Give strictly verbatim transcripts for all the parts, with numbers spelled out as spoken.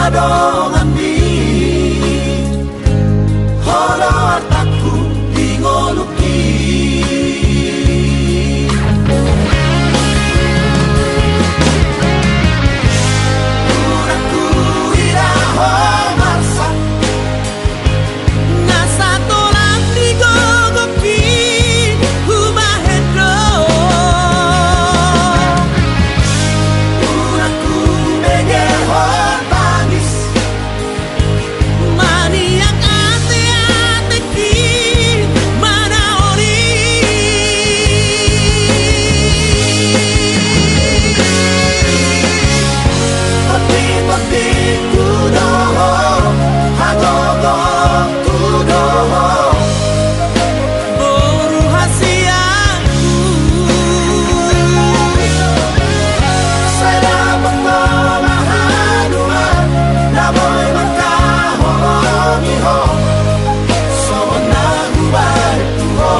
Donganmi, ho do artangku di ngolungki. Unang huida ho marsak, na satolan di gogongki hubahen do. Unang hubege ho tangis, maniak ateatengki manaon i. Tonditondingku do ho, hagogoonku do ho, boru hasianku. Sai dapot ho ma haduan, na boi mangkaholongi ho, songon na hubahen tu ho.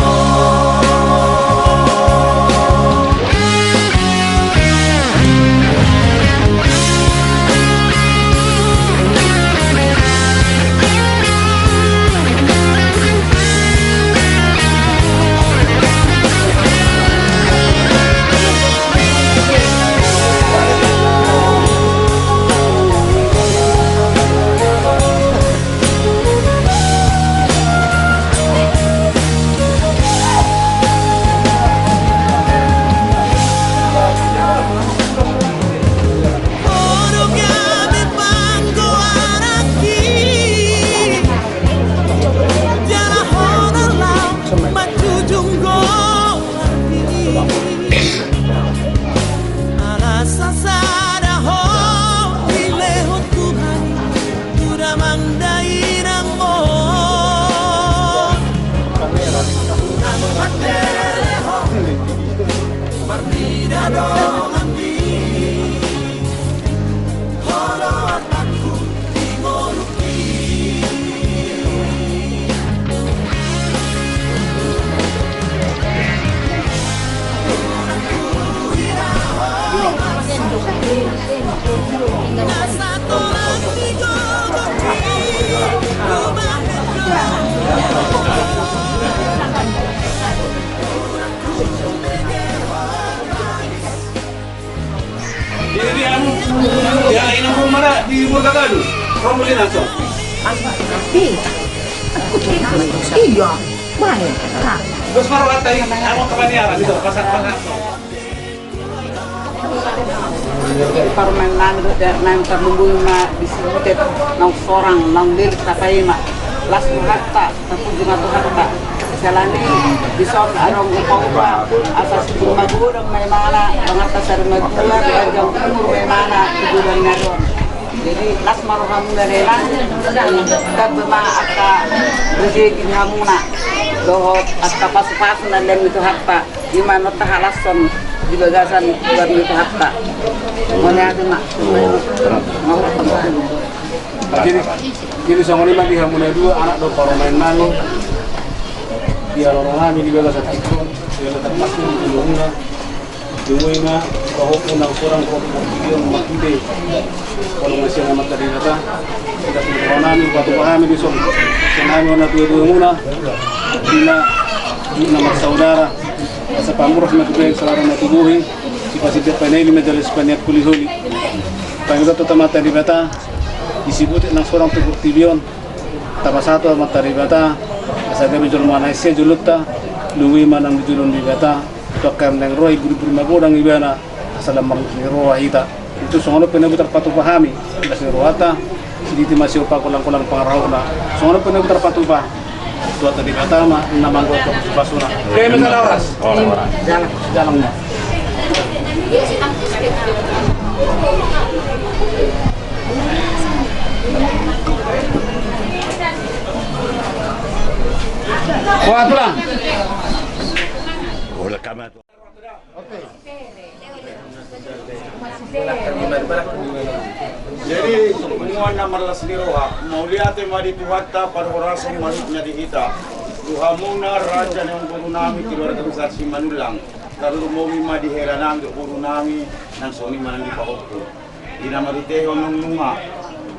Ho do gabe panggoaranki, jala ho do laho manjujung goarhi. Ala sasada ho dilehon Tuhan i tu damang dainangmon. Unang mandele ho marnida donganmi, ho do artangku di ngolungki. Jadi dia anu, dia ini mau marah di Burka Gaduh. Kamu lihat langsung. Apa? Di. Iya. Baik. Nah. Terus baru kata ini, kamu kemana ya? Gitu, pasang-pasang. Parumaen nami dohot daerah nami tarlumobi ma di Sibutet, naung sorang, naung leleng tapaima. Las rohanta, tapuji ma Tuhanta. Siala ni dison adong upa-upa, asa simbur magodang ma imana, dongan ta sari matua, ganjang umur ma imana di godang na adong. Jadi las ma rohamuna dainang, tamba ma angka rejeki ni hamuna dohot angka pasupasu na lean ni Tuhanta. Ima na tahalashon di bagasan goar ni Tuhanta. Mauliate ma. Jadi, jadi songon i ma di hamuna dua anak dohot parumaen nami. Di haroro nami di bagasan tingki on, di bagasan tingki on, di hamuna. Di hamuna, pahompu naung sorang, pahompu portibi on, marhite holong ni sian Amanta Debata. Di bagasan roha nami, patupa hami dison. Sian hami on na tuatua muna. Di na, di na marsaudara. Asa pamurus ma tubu, saudara ma tubu i. Sipasidia panaili ma jala sipaniak holiholi. Pangidoan tu Amanta Debata, di Sibutet naung sorang tu portibi on, tapasahat tu Amanta Debata, asa gabe jolma na ese jolonta, lumobi ma nang di jolo ni Debata, tu angka na naeng ro i, buriburi magodang ibana, asa lam marlas ni roha hita. Itu songon on pe na boi tarpatupa hami, las ni rohanta, siliti ma siopat, golanggolang pangarahutna. Songon on pe na boi tarpatupa. Tuhanta Debata ma na manggohi pasupasuna. Oke, misalnya horas. Jalang, jalang ma. Wah, tulang. Jadi, muna na marlas ni roha, mauliate ma di Tuhanta, parhorasan ma di hita. Tu hamuna raja ni boru nami, keluarga besar Simanullang. Tarlumobi ma di hela nami dohot boru nami, nang songon i ma nang di pahompu. Di na marhitehon nunga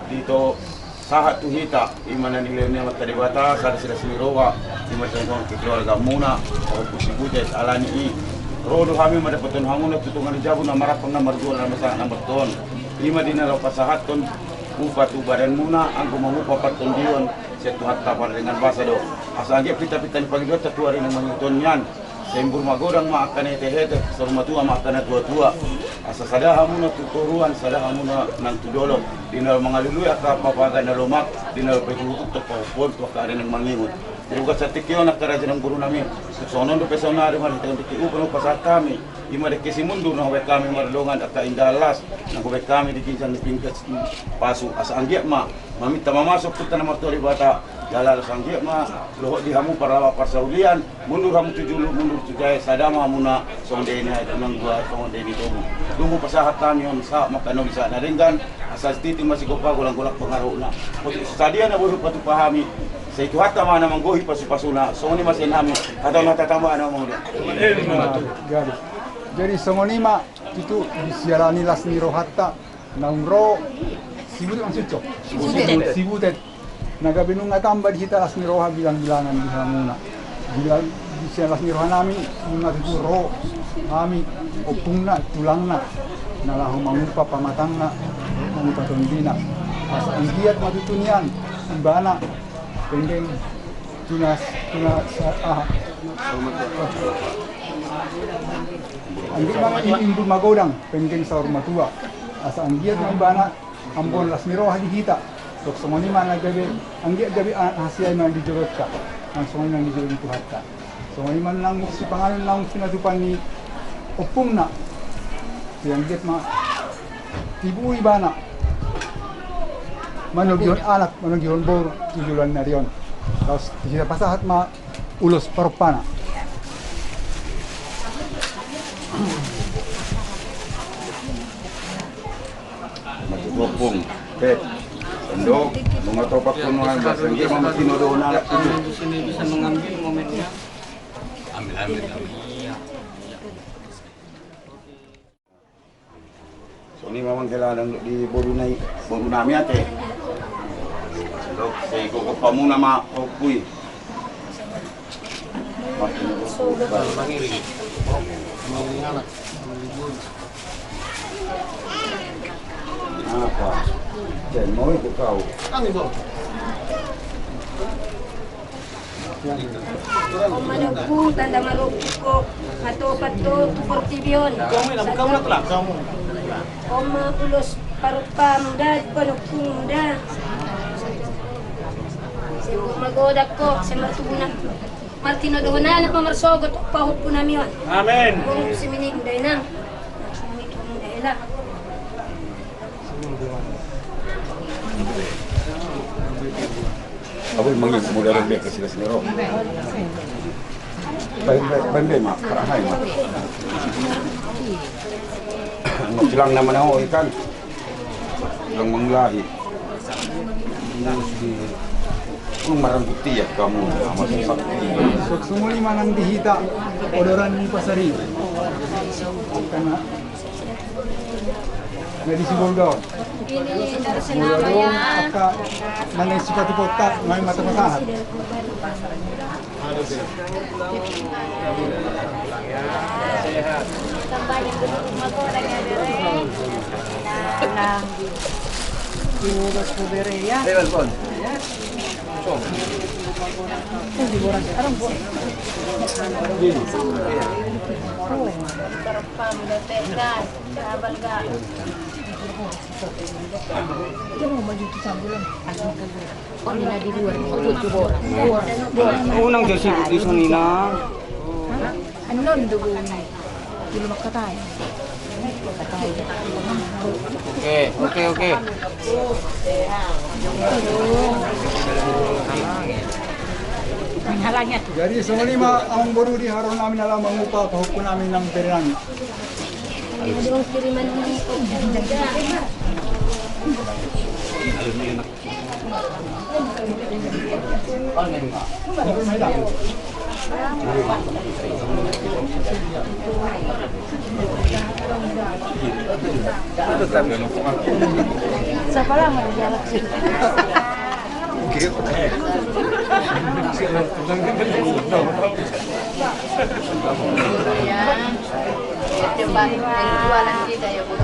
Dito sahat tu hita, i ma na nilehon ni Amanta Debata, sada silas ni roha, i ma songon keluargamuna, pahompu si Butet, alani i ro do hami mandapothon hamuna tu tonga ni jabu na marampang na marjual na marsahat na martohon. I ma di na laho pasahathon upa tu badanmuna, anggo mangupa partondion, sian Tuhanta pardenggan basa do. Asa anggiat pinta-pinta ni pangidoanta tu ari na mangihut on nian. Sai imbur magodang ma angka na hete-hete, saur matua ma angka na tua-tua. Asa sada hamuna tu toruan, sada hamuna nang tu dolok. Di na mangalului angka papaga na lomak, di na paihuthut tu pahompu on tu angka ari na mangihut. Di bagasan tingki on angka raja nang boru nami. Songon on dope saonari marhite on tingki upa na hupasahat hami. I ma dengke simundur na hubaen hami mardongan angka indahan las na hubaen hami di ginjang ni pinggan pasu. Asa anggiat ma maminta mamasu Ompunta na martua Debata. Jala asa anggiat ma dohot di hamu parlawa parsaulian, mundur hamu tu julu, mundur tu jae, sada ma hamuna songon deni aek, unang dua songon deni tobu. Dung hupasahat hami on, sahat ma angka na uli sahat na denggan, asa sititi ma sigompa, golang-golang pangarahutna. Sadia na boi hupatupa hami, sai Tuhanta ma na manggohi pasu-pasuna, songon i ma sian hami, hata na tatamba na manggohi. Jadi, jadi songon i ma, tutu, disiala ni las ni rohanta, naung ro, si Butet maksudna? Si Butet. Si Butet. Na gabe nunga tamba di hita las ni roha bilang-bilangan di hamuna. Bilang, disiala las ni roha nami, nunga tutu ro hami, ompungna, tulangna, na laho mangupa pamatangna, mangupa tondina. Asa anggiat ma tutu nian, ibana, penggeng, tunas, tunas, aha. Anggiat ma i imbur magodang, penggeng saur matua. Asa anggiat ma ibana, ambon las ni roha di hita. Dok songon i ma na gabe, anggiat gabe anak hasiai ma di jolonta. Nang songon i nang di jolo ni Tuhanta. Songon i ma nang sipanganon nang pinatupa ni ompungna. Sai anggiat ma tibu ibana. Manogihon anak, manogihon boru, tu joloan ni ari on. Laos, hita pasahat ma ulos parompana. Mati gopung. Oke. Endo, nunga topak kono an, bahasa dia mama sino do nalak itu. Di sini bisa mengambil momennya. Ambil, ambil, ambil. Songon i ma manghela nang di boru nai, boru nami ate. Dok, sai gogo hamuna ma, ompung i. Apa? Jadi mau ikut kau. Oma ni ompung, tanda marokko, matopat do tu portibi on. Oma ulos parompamu da, panompungmu da. Sai magodang ho, sai martubu na. Martinodohon anak ma marsogot, pahompu nami on. Amen. Bung si mining da inang. Abu mangi modal be ke sila sila ro. Bain be, bain be ma, parahai ma. Silang nama nao ikan. Silang mangulahi. Marang putih ya kamu. Songon i ma nang di hita odoran ni pasari. Karena Na di Sibolga on. Ini dari Sinamaya. Angka na naeng sipatupaonta, ngai ma tapasahat. Tambah yang dulu rumah kau orang yang ada. Nah, dulu bos bebere ya. Terpam udah tegas. Unang jadi sibuk di sini, nah. Anon do bumi. Di rumah katai. Oke, oke, oke. Jadi songon i ma amang boru di haroro nami na laho mangupa pahompu nami nang bere nami. Aduh, kiriman ni. Siapa lama di dalam sini? Coba jualan kita ya, Bu.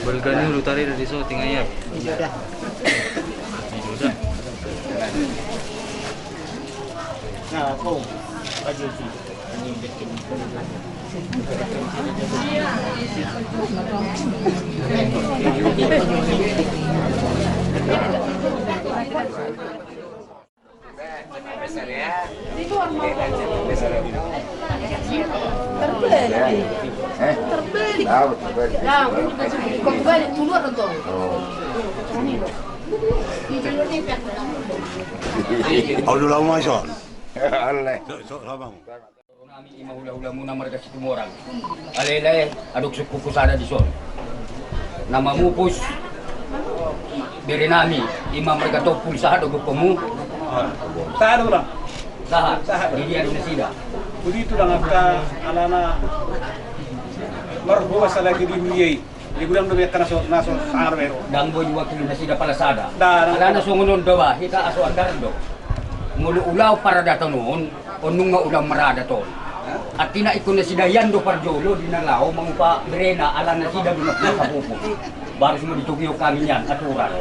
Balga ni ulu tari dari so tinggal ya. Sudah. Sudah. Nah, aku. Terbeli. Eh? Terbeli. Tahu, terbeli. Nah, kau balik dulu orang tuh. Oh. Au do laho ma dison. Ale. So, so, so, bang. Nami ima hulahulamuna marga Situmorang. Alai lae, adong sukkungku sada dison. Na mamupus bere nami ima marga Tompul, sahat do gokhonmu? Sahat do, Bang. Sahat. Sahat. Di dia do nasida. Budi tu dang angka alana marhobas lagi di mulia i. Di gudang do be angka na so, na so sahat be. Dang boi diwakili nasida pala sada. Dang. Alana songon on do ba, hita aso andar do. Molo ulaon paradaton on, on nunga ulaon maradat on. Artina ingkon nasida ian do parjolo di na laho mangupa berena, ala nasida do na punya sapupu. Baru suma ditogihon hami nian aturan.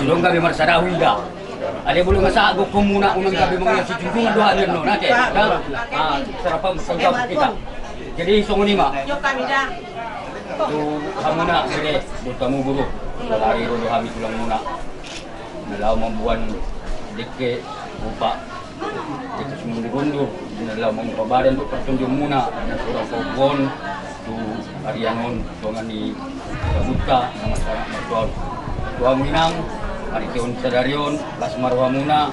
Sidong gabe marsada huida. Alai molo nga sahat gokhonmuna, unang gabe mangupa sijunjungan do hami annon, ate. Dang. Ah, sarapan bertanggung jawab hita. Jadi songon i ma. Tu hamuna bere, dohot hamu guru. Sadari ro do hami tulangmuna. Na laho mamboan dengke, upa, dengke simundur-undur, na laho mangupa badan dohot partondionmuna, na so ra paopuon tu arian on, dongan ni sabunta na marsangap martua on. Tu hamu inang, marhite on sadari on, las ma rohamuna,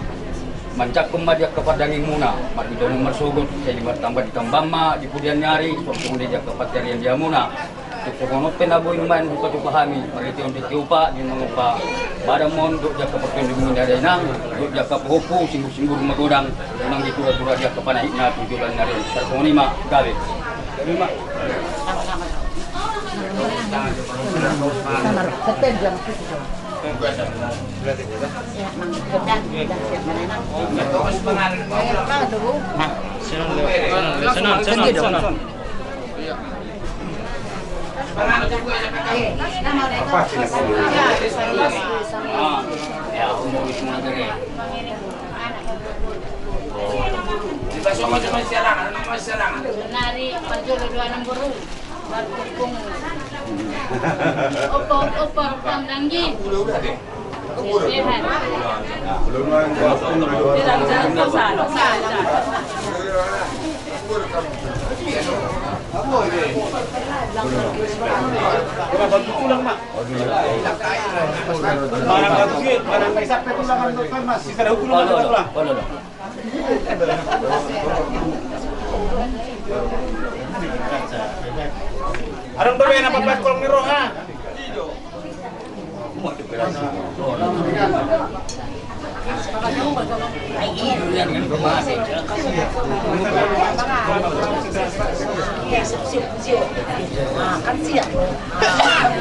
manjangkon ma di angka pardalanan muna, marhite on marsogot, sai di martamba ditamba ma di pudian ni ari, songon i di angka pansarian di hamuna. Songon on pe na boi nuaeng dipatupa hami, marhite on dengke upa, di mangupa badan on, dohot di angka partondionmuna da inang, dohot di angka pahompu, simbur-simbur magodang, unang ditura-tura di angka panahitna tu joloan ni ari on. Tarsongon i ma, gabe. Gabe ma. Nari parjolo do anang boru. Opa, opa, opa, danggi. Sehat. Barang batu git, barang isap pe tulang, anu, kan, Mas, sisa dahu tulang, tulang. Adong dope na papas kolong ni roha.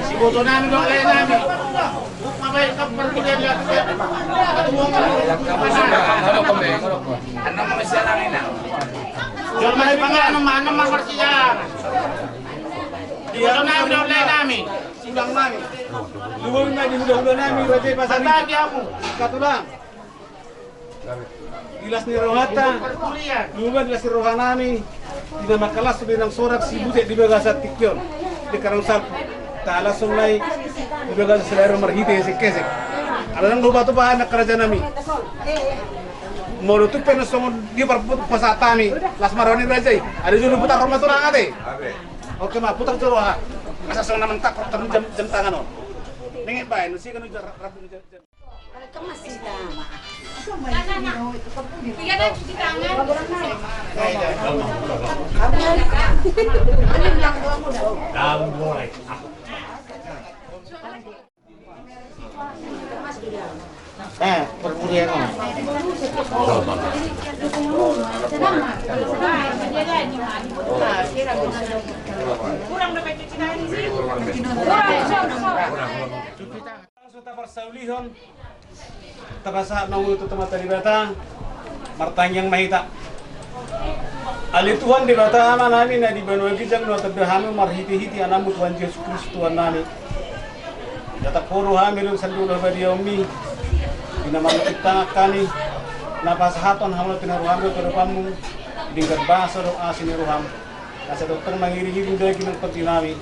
Siboto nami dohot lae nami. Jolma i panganon ma, anon ma marsiang. Di anon nami dohot lae nami. Sidang nami. Luhut ma di hulahula nami, raja i pasari. Sandang di hamu. Katulang. Di las ni rohanta, nunga di las ni roha nami, di na mangkalas, di nang sorak sibutek di bagasan tingki on, di karang salpu. Talas on nai di bagasan sadari on marhite hesek-hesek. Ala nang dipatupa nangkin raja nami. Molo tung pe na songon dia parput pasahat hami, las ma roha ni raja i. Adong jolo putar roha ma tulang ate. Oke ma, putar jolo roha. Asa songon na mantak jam, jam tangan on. Nengek baen, usi kan ujar ratu jam. Eh, perpurian. Langsung taparsaulihon, tapasahat ma mangolu tu Amanta Debata. Martangiang ma hita. Ale Tuhan Debata Amanami na di banua ginjang, na tanda hami marhitehite Anakmu Tuhan Jesus Kristus Tuhannami. Tatap Ho do hami di sandok na badiaonMi, di na marliput tangan hami, na pasahathon hami na tinaru hami tu adopanMu, di denggan basa dohot asi ni rohaM. Asa tongtong mangiringiring daging dohot tondinami,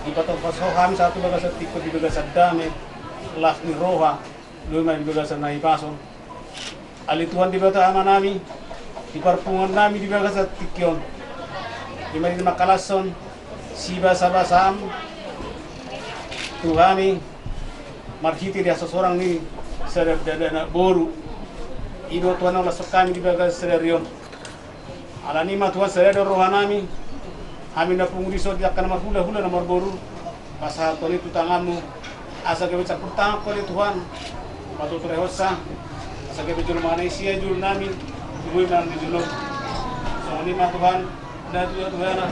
dipatopas Ho hami sahat tu bagasan tingki on di bagasan dame, las ni roha, lobi ma di bagasan hahipason. Ale Tuhan Debata Amanami, di parpunguannami di bagasan tingki on, di ma di na mangkalashon sibasabasaM tu hami marhite di hasosorang ni sada dakdanak boru. I do Tuhan na ulashon hami di bagasan sadari on. Alani i ma Tuhan, sada do rohanami, hami na pungu dison di angka na marhulahula na marboru, pasahathon i tu tanganMu, asa gabe campur tangan Ho ale Tuhan, patuturehonsa, asa gabe jolma na sian jolonami, tubu i ma di jolom. Songon i ma Tuhan, na tuatuana,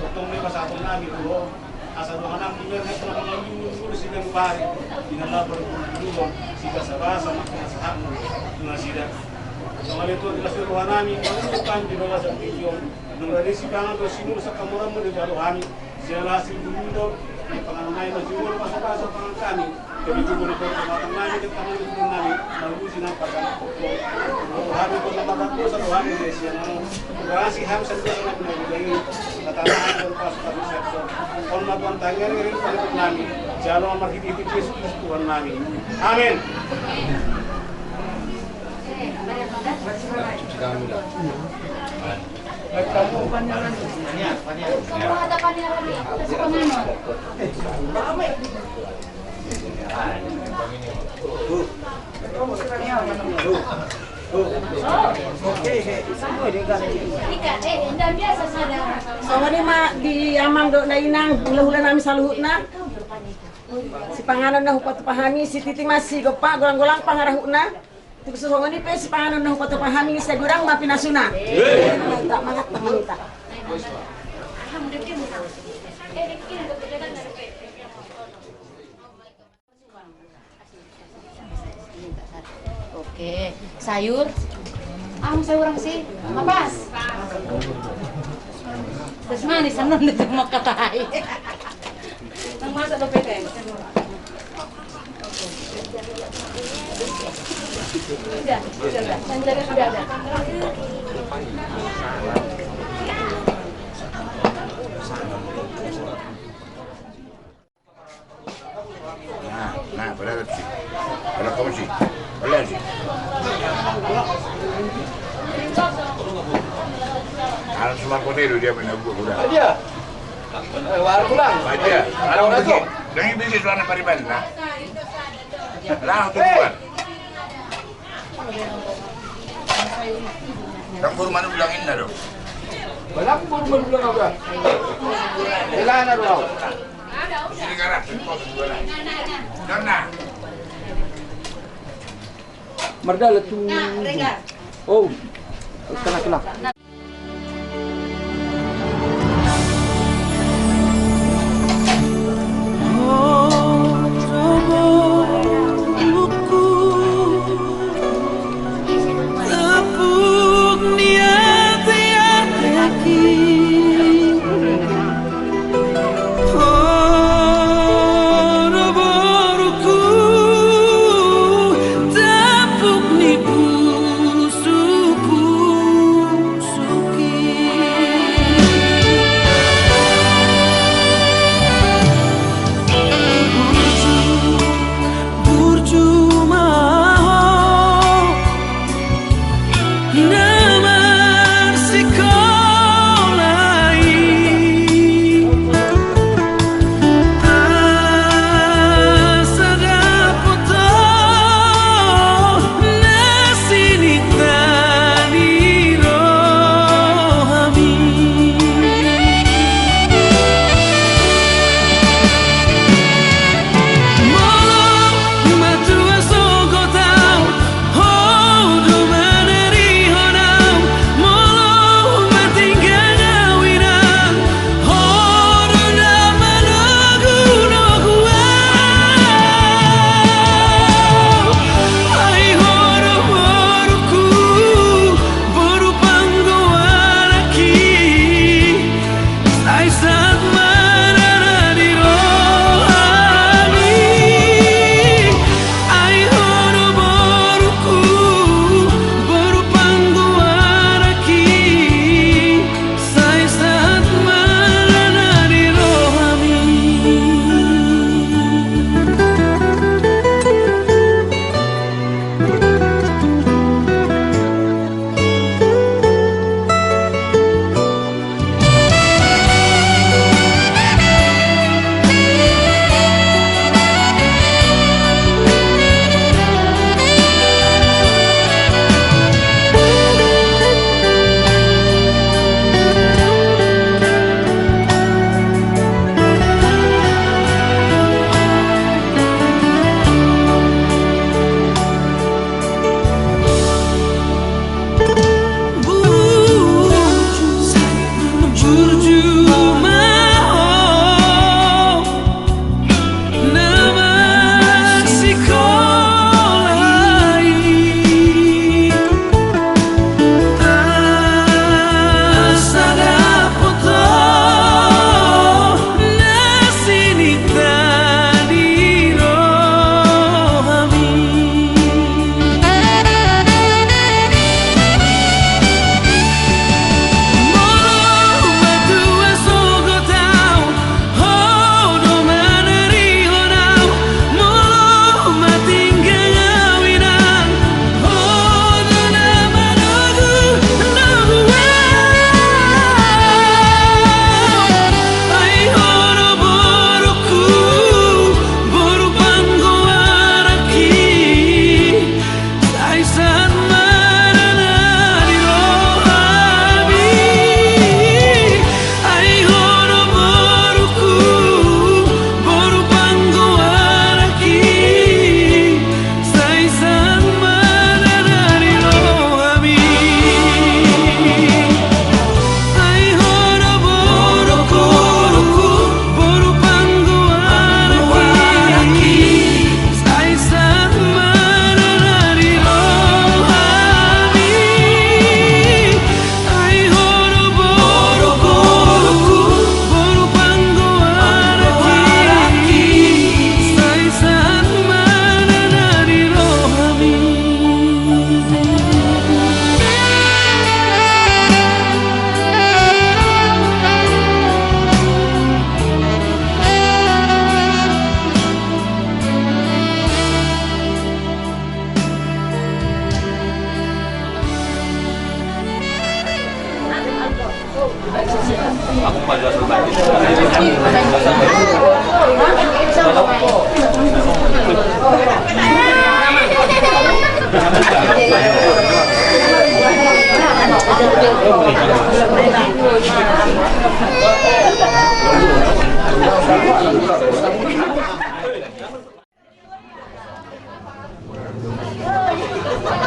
tongtong ma pasahaton nami tu Ho. Asa dohonon nami tu Ho, na tongtong mangulursi nang pari, di na laho pargulgulhon sibasabasa ma pinasahatMu tu nasida. Songon i Tuhan, di las ni rohanami, mangulurkan di bagasan tingki on. Nunga disi pangan dohot sinur sangkamoranMu di jalo hami. Siala hasil bumi do, di panganon nami, marsibul pasapasa pangan hami. Kami juga di pangan nami, di pangan nami, malusi nang pasangan. Hami pun nama dosa, Tuhan, di siang. Terima kasih, ham, sendiri, nami, nami, nami. Kata Tuhan, pas kami siap. Kon ma Tuhan tangan, ngirim, pangan nami. Jalo marhitehite Jesus Kristus Tuhannami. Amin. Songon i ma di amang dohot na inang, hulahula nami saluhutna. Sipanganon na hupatupa hami, sititi ma sigompa, golanggolang pangarahutna. Tung songon i pe sipanganon na hupatupa hami, sai godang ma pinasuna. Mangat ma hita. Oke, sayur. Ah, sayur orang sih. Apa? Terus manis, seneng di rumah katai. Nang masak dope te. Udah, udah, udah. Yang jaga sudah ada. Nah, nah, pada si. Pada kau si. Pada si. Anak semua kau ni dia punya buku dah. Dia. Eh, warung pulang. Aja. Ada orang tu. Dengan bisnis warna Pariban, nah. Lah, tu bukan. Kan baru mana bilang ini, dah. Berapa baru mana bilang apa? Bilang, dah. Mardalan tu. Oh, tengah-tengah.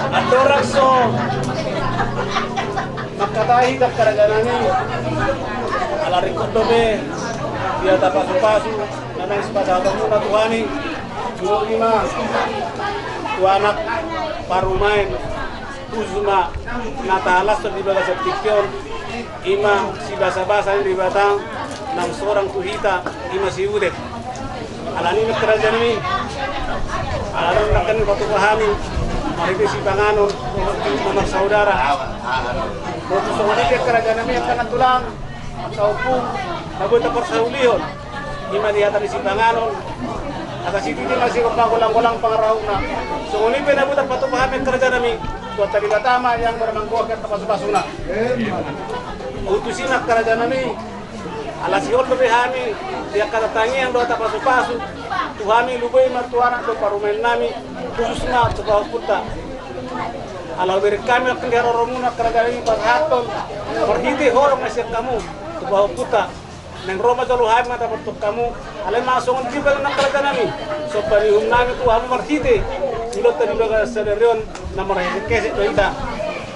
Andorang so mangkatai hita angka raja nami, ala ringkot dope dia tapasupasu na naeng sipasahatonmuna tu hami. Jolo i ma tu anak parumaen, khusus ma na tahalashon di bagasan tingki on, i ma sibasabasa ni Debata naung sorang tu hita, i ma si Udet. Alani i ma angka raja nami, ala nangkin patupa hami marhite sipanganon na marsaudara. Botu songon i pe angka raja nami, angka na tulang, angka ompung, na boi taparsaulihon, i ma di hata ni sipanganon, asa sititi ma sigompa, golang-golang pangarahutna. Songon i pe na boi tapatupa hami angka raja nami, Tuhanta Debata ma yang marmanggohi angka tapasupasuna. Utusi ma angka raja nami, ala sihol dope hami di angka tangiang dohot tapasupasu tu hami, lobei ma tu anak dohot parumaen nami, khusus ma tu pahompunta. Ala hubereng hami nangkin di haroromuna angka raja nami pasahathon marhite holong na sian hamu tu pahompunta. Naeng ro ma jolo hami mandapothon hamu, alai ma songon i pe angka raja nami, somba ni uhum nami tu hamu marhite ulaonta di bagasan sadari on na marhesek-hesek do hita.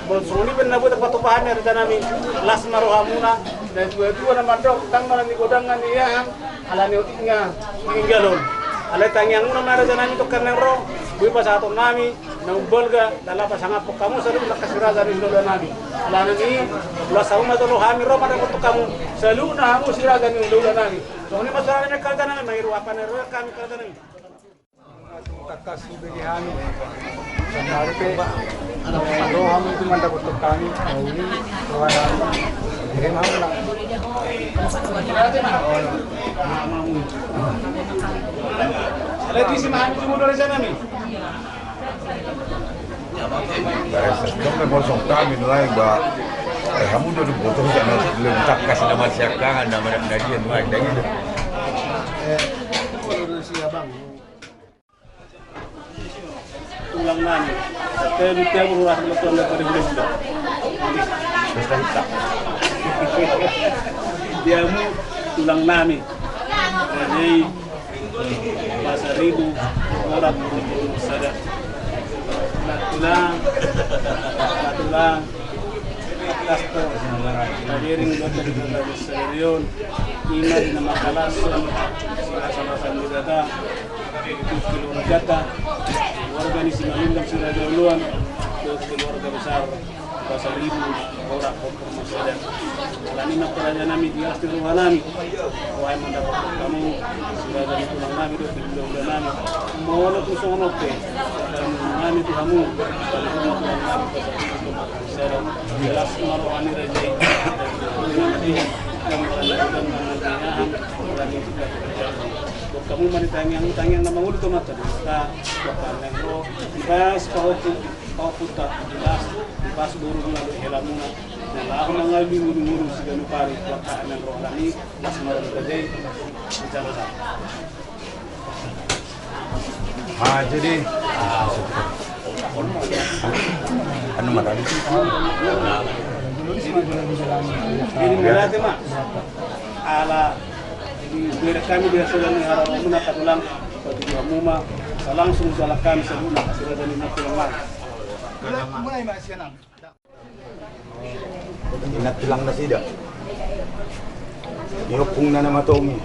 Molo songon i pe na boi tapatupa hami raja nami, las ma rohamuna. Natua-tua na mandok, ndang ma na nigodang na niahang, ala ni otik na tininggalhon. Alai tangiangmuna ma raja nami tu angka naeng ro, boi pasahaton nami na umbalga, jala pasangaphon hamu saluhutna angka si raja ni hulahula nami. Alani i, las hamu ma jolo, hami ro mandapothon hamu saluhutna, hamu si raja ni hulahula nami. Songon i ma sonari angka raja nami, mangiru apa na ro hami angka raja nami. Tangkas hubege hami. Sonari pe ro hamu tu mandapothon hami, mauli roha nami. Hubege hamu na. Alai tusi ma hami jumolo raja nami. Dong na bolsong kami nulaeng ba. Eh, hamu do boto sa na lebih tangkas na masiakangan na mana na dia nulaeng daging. Eh, si abang. Tulang nami. Tapi dia berulah sama tuan dari hula-hula. Dia mu tulang nami. Jadi Pasaribu, Borat, Sada. Natulang, natulang, Kastor, Tadiring, Botar, Sada, Sadarion, ima di nama Kalason, Sila, Sama, Sandudata, Tukil Urjata, warga ni Simalindang, Sila, Jauluan, Tukil warga besar. Pasaribu, Borat, Botar, Sada. Alani i ma angka raja nami, di las ni roha nami. Roha i mandapothon hamu, si raja ni tulang nami dohot hulahula nami. Molo tung songon on pe, nami tu hamu, Pasaribu, Botar, Sada. Di las ma roha ni raja i. Dohot hamu ma di tangiang, tangiang na mangolu tu mata. Di pas pahompu. Pahompunta, di pas, di pas borumuna dohot helamuna. Na laho mangalului ngolu-ngolu siganup ari, tu angka na ro, alani i, las ma roha ni raja i. Bicara sa. Ah, jadi. Anu ma tadi. Ini berarti ma. Ala, di, biar kami biasa dan harap muna katulang, bagi hamu ma, langsung jalan kami sebelum, sudah dari nanti lemah. Inna tulang nasida. Ni ompungna na matongi.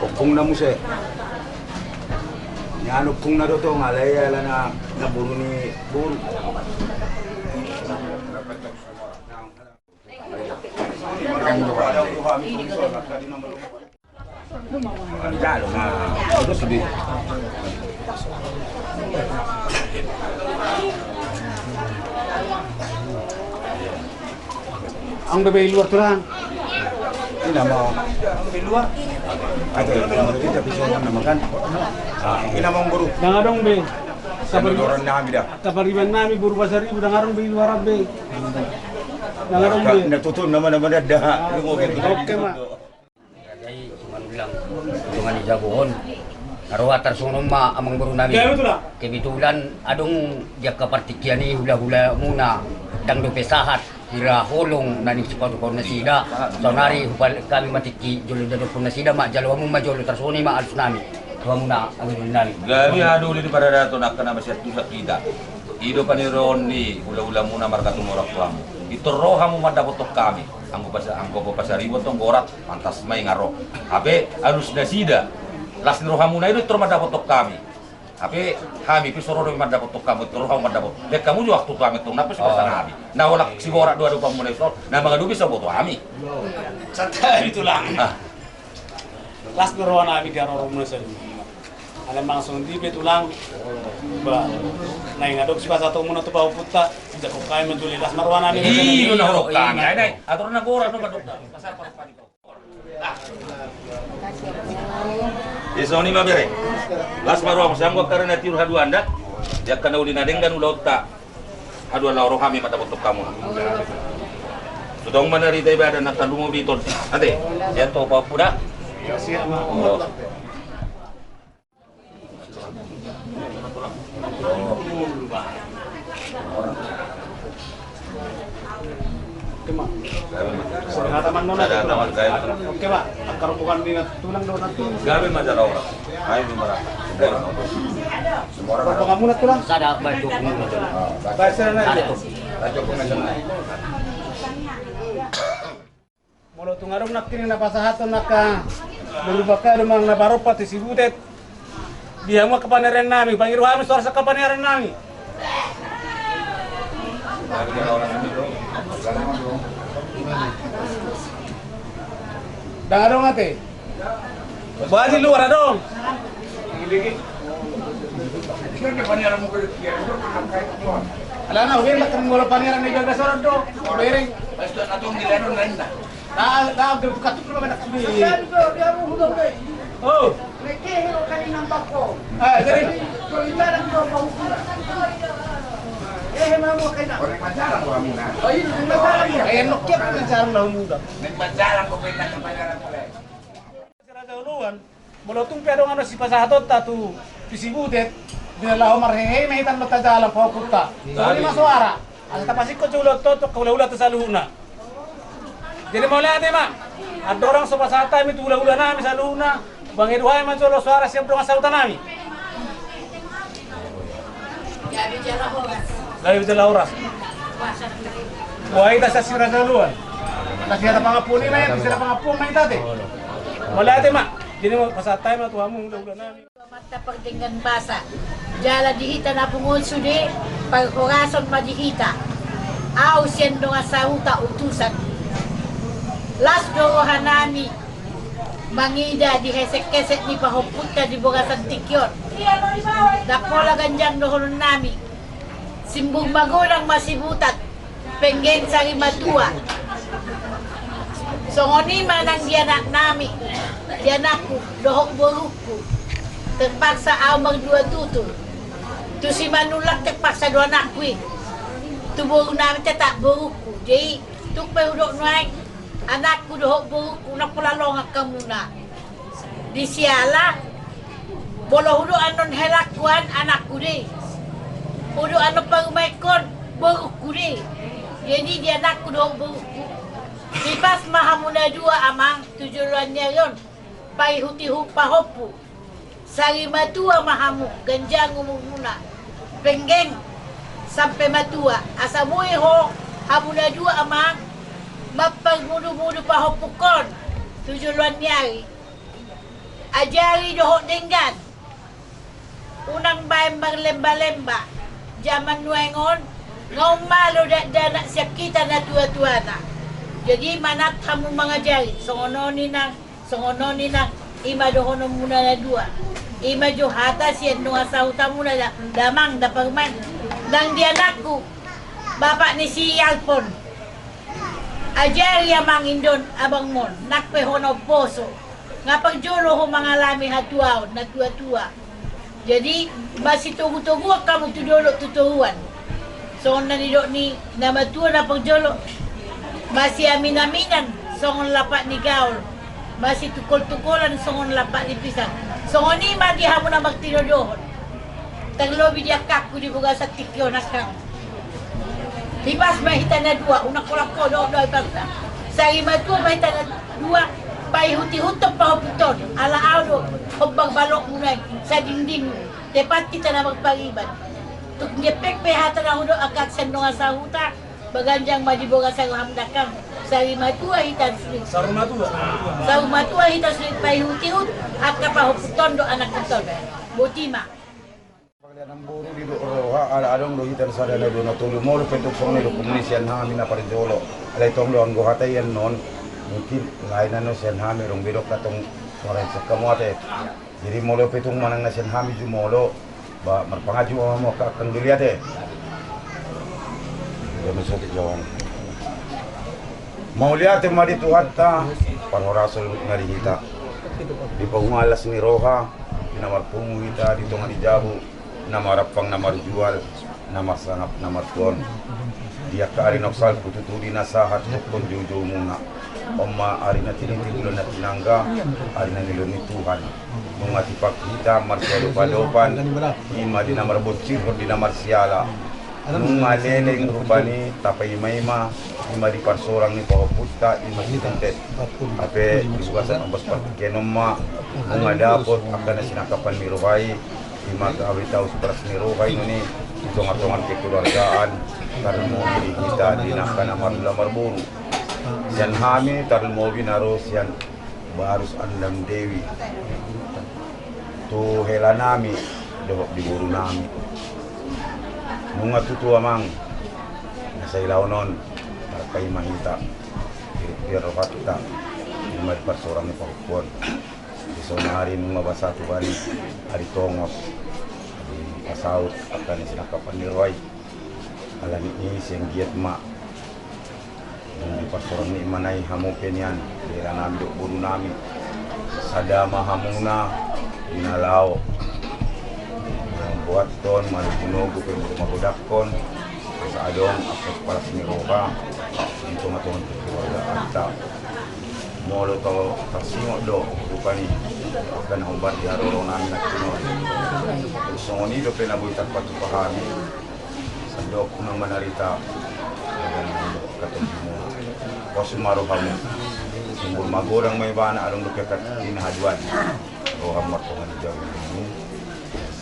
Ompungna muse. Ni anu ompungna do tong, alai ala na, na boru ni boru. Ang bebe i luar tulang. Ina mau. Ang bebe i luar. Ada yang kita bisa nama kan. Ah, ina mau guru. Nang adong be. Sama orang nami dah. Kapariban nami boru Pasaribu, nang adong be i luar be. Nang adong be. Na tutu nama-nama dah. Oke ma. Tonga ni jabu on. Na roha tarsongon on ma amangboru nami. Kebetulan adong di angka partingkian i hulahulamuna, ndang dope sahat hira holong na nipasahathon nasida. Saonari hupalek hami ma tingki jolo, didokkon nasida ma, jalo hamu ma jolo, tarsongon i ma alus nami tu hamuna amangboru nami. Gabe hahadoli di paradaton angka na masiantusan hita. I do panirion ni hulahulamuna marga Tumorang tu hamu. Pintor ro hamu mandapothon hami. Anggo pas, anggo pasaribu tong gorat, pantas ma i nga ro. Hape alus nasida, las ni rohamuna i do pintor mandapothon hami. Hape hami pe so ro do mandapothon hamu, pintor ro hamu mandapothon. Baen hamu jo waktu tu hami tong, nang pe so parsana hami. Na holan sigorat do adopanmuna i, so na mangadopi so boto hami. Santabi tulang. Ah. Las ni roha nami di haroromuna saluhutna. Alai manang songon dia pe tulang, ba, naeng adong sipasahatonmuna tu pahompunta, dijangkon hami ma jolo i, las ma roha nami. Iyo, na horong hami. Ai, ai, atur na gorat do mandok. Di songon i ma bere. Las ma roha, muse anggo angka ari na tiur haduan da. Di angka na uli na denggan ulaonta. Haduan laho ro hami mandapothon hamuna. Tutong ma na rita ibadah na tandung uditon. Ate, sian to pahompu da. Oh. Oke ma. Sada, sada, sada. Oke ma. Angka rombongan ni na tulang do nanti. Gabe ma jala ora. Ayo, mara. Rombonganmuna tulang. Sada, baik, dua puluh. Baik, sada, naik. Ada tuh. Molo tung adong nangkining na pasahathon angka berupa kado manang na parompa tu si Butet, di hamu angka paniaran nami, pangido hami so ras angka paniaran nami. Ndang adong ate. Ba di luar adong. Alana uben bakal molo paniaran ni bagas orang do. Bereng. Pas tu anak tong di ladon lain dah. Dah, dah, udah buka tuh, belum ada kuda. Oh. Ah, jadi. Orang pacaran gua muna. Oh, iya, orang pacaran ya. Kayak nokia pacaran lah muda. Nek pacaran gua pengen pacaran boleh. Si Raja Uluan, molo tung pe adong na sipasahatonta tu, tu si Butet, di na laho marhehe ma hita do tajalang pahompunta. Songon i ma soara. Asa tapasingkop jo ulaonta tu angka hulahulanta saluhutna. Jadi mauliate ma. Andorang so pasahat hami tu hulahula nami saluhutna, pangido hami ma jolo soara sian dongan sahuta nami. Gabe jala horas. Gabe jala horas. Wah, hita sian si Raja Uluan. Nunga hita pangampuon i ma, hita pangampuon ma hita ate. Mauliate ma. Jadi ma pasahat hami ma tu hamu hulahula nami. Amanta pardenggan basa. Jala di hita na pungu on sude, parhorason ma di hita. Ahu sian dongan sahuta utusan. Las do roha nami. Mangida di hesek-hesek ni pahompunta di bagasan tingki on. Ndang pola ganjang dohonon nami. Simbur magodang ma sibutat, penggeng sari matua. Songon i ma nang di anak nami, di anakku, dohot borungku. Terpaksa ahu mardua tutur. Tu Simanullang terpaksa do anakku i. Tu boru nami tetap borungku. Jadi, tung pe hudok nuaeng, anakku dohot borungku, ndang pola longang hamuna. Di siala, molo hudok annon helangku an, anakku do i. Hudok annon parumaenhon, borungku do i. Jadi di anakku dohot borungku. Hipas ma hamu na dua amang, tu joloan ni ari on. Paihut-ihut pahompu. Sari matua ma hamu, ganjang umurmuna. Penggeng sampe matua, asa boi ho hamu na dua amang, mamparmudu-mudu pahompungkon, tu joloan ni ari. Ajari dohot denggan. Unang baen marlemba-lemba. Jaman nuaeng on, nga on malo dakdanak sian hita na tua-tuana. Jadi manat hamu mangajari, songon on i nang, songon on i nang, i ma dohononmuna na dua. I ma jo hata sian dongan sahutamuna da, damang da parumaen. Nang di anakku, bapak ni si Alpon. Ajari amang indon abangmon, nang pe hona umposo. Nga parjolo ho mangalami hatuaon, na tua-tua. Jadi, masitogu-toguan hamu tu dolok tu toruan. Songon na nidok ni na matua na parjolo. Masiamin-aminan, songon lapak ni gaol. Masitungkol-tungkolan songon lapak ni pisang. Songon i ma di hamu na martinodohon. Tarlobi di angkangku di bagasan tingki on, angkang. Hipas ma hita na dua, unang kolangko dohot do hipasna. Sari matua ma hita na dua, paihut-ihuthon pahomputhon, ala ahu do hombar balokmuna i, sadinding. Tepat hita na marpariban. Tung gepek pe hata na hudok angkang sian dongan sahuta, paganjang ma di boras ni roham, angkang. Sari matua hita sude. Saur matua. Saur matua hita sude, paihut-ihut angka pahomputhon dohot anakkonhon. Boti ma. Pangalianan boru didok roha, ala adong do hita na sada na dua na tolu, molo pe tung songon i do hukum ni sian hami na parjolo. Alai tong do anggo hata i annon, mungkin lain annon sian hami, adong be do angka tong suara ni sian hamu ate. Jadi molo pe tung manang na sian hami jumolo, ba marpangaji ma hamu angka angkang, doli ate. Mauliate ma di Tuhanta, parhorasan na di hita. Dipaunga las ni roha, di na marpungu hita di tonga ni jabu, na marampang na marjual, na marsangap na martuaon. Di angka ari na salpu tutu di na sahat, tongtong joujoumuna. On ma ari na tiniti, bulan na tinangga, ari na nilehon ni Tuhan. Nunga tipak hita marsiadopadopan, i ma di na marbonsirhon di na marsiala. Nunga leleng rupani tapaimaima, i ma di parsorang ni pahompunta, i ma di tontet. Hape di bagasan ombas partingkian on ma nunga dapot angka na sinangkapan ni roha i, i ma gabe taus baras ni roha i nuni di tongatonga kekeluargaan, tarlumobi di hita di angka na marula marboru. Sian hami tarlumobi na ro sian Barus Andam Dewi, tu helanami dohot di borunami. Nunga tutu amang, na sailaon on, marpaima hita, piar rohanta, i ma di parsorang ni pahompu on. Di saonari nunga basa Tuhan, ari tongos, dipasaut angka na sinangkapan ni roha i. Alani i sian giat ma dung diparsorang ni imana i hamu pe nian, di helanami dohot borunami. Sada ma hamuna di na laho mamboathon manogunogu pe magodangkon, asa adong angka baras ni roha di tongatonga keluargaanta. Molo tasingot do rupani angka na hombar di haroro nami nangkin on, songon i dope na boi tarpatupa hami. Sandok unang manarita bagan nang do angka tondimu. Pos ma rohamu. Sumbur magodang ma ibana, adong dope angka tina haduan. Roham martonga ni jabu ni.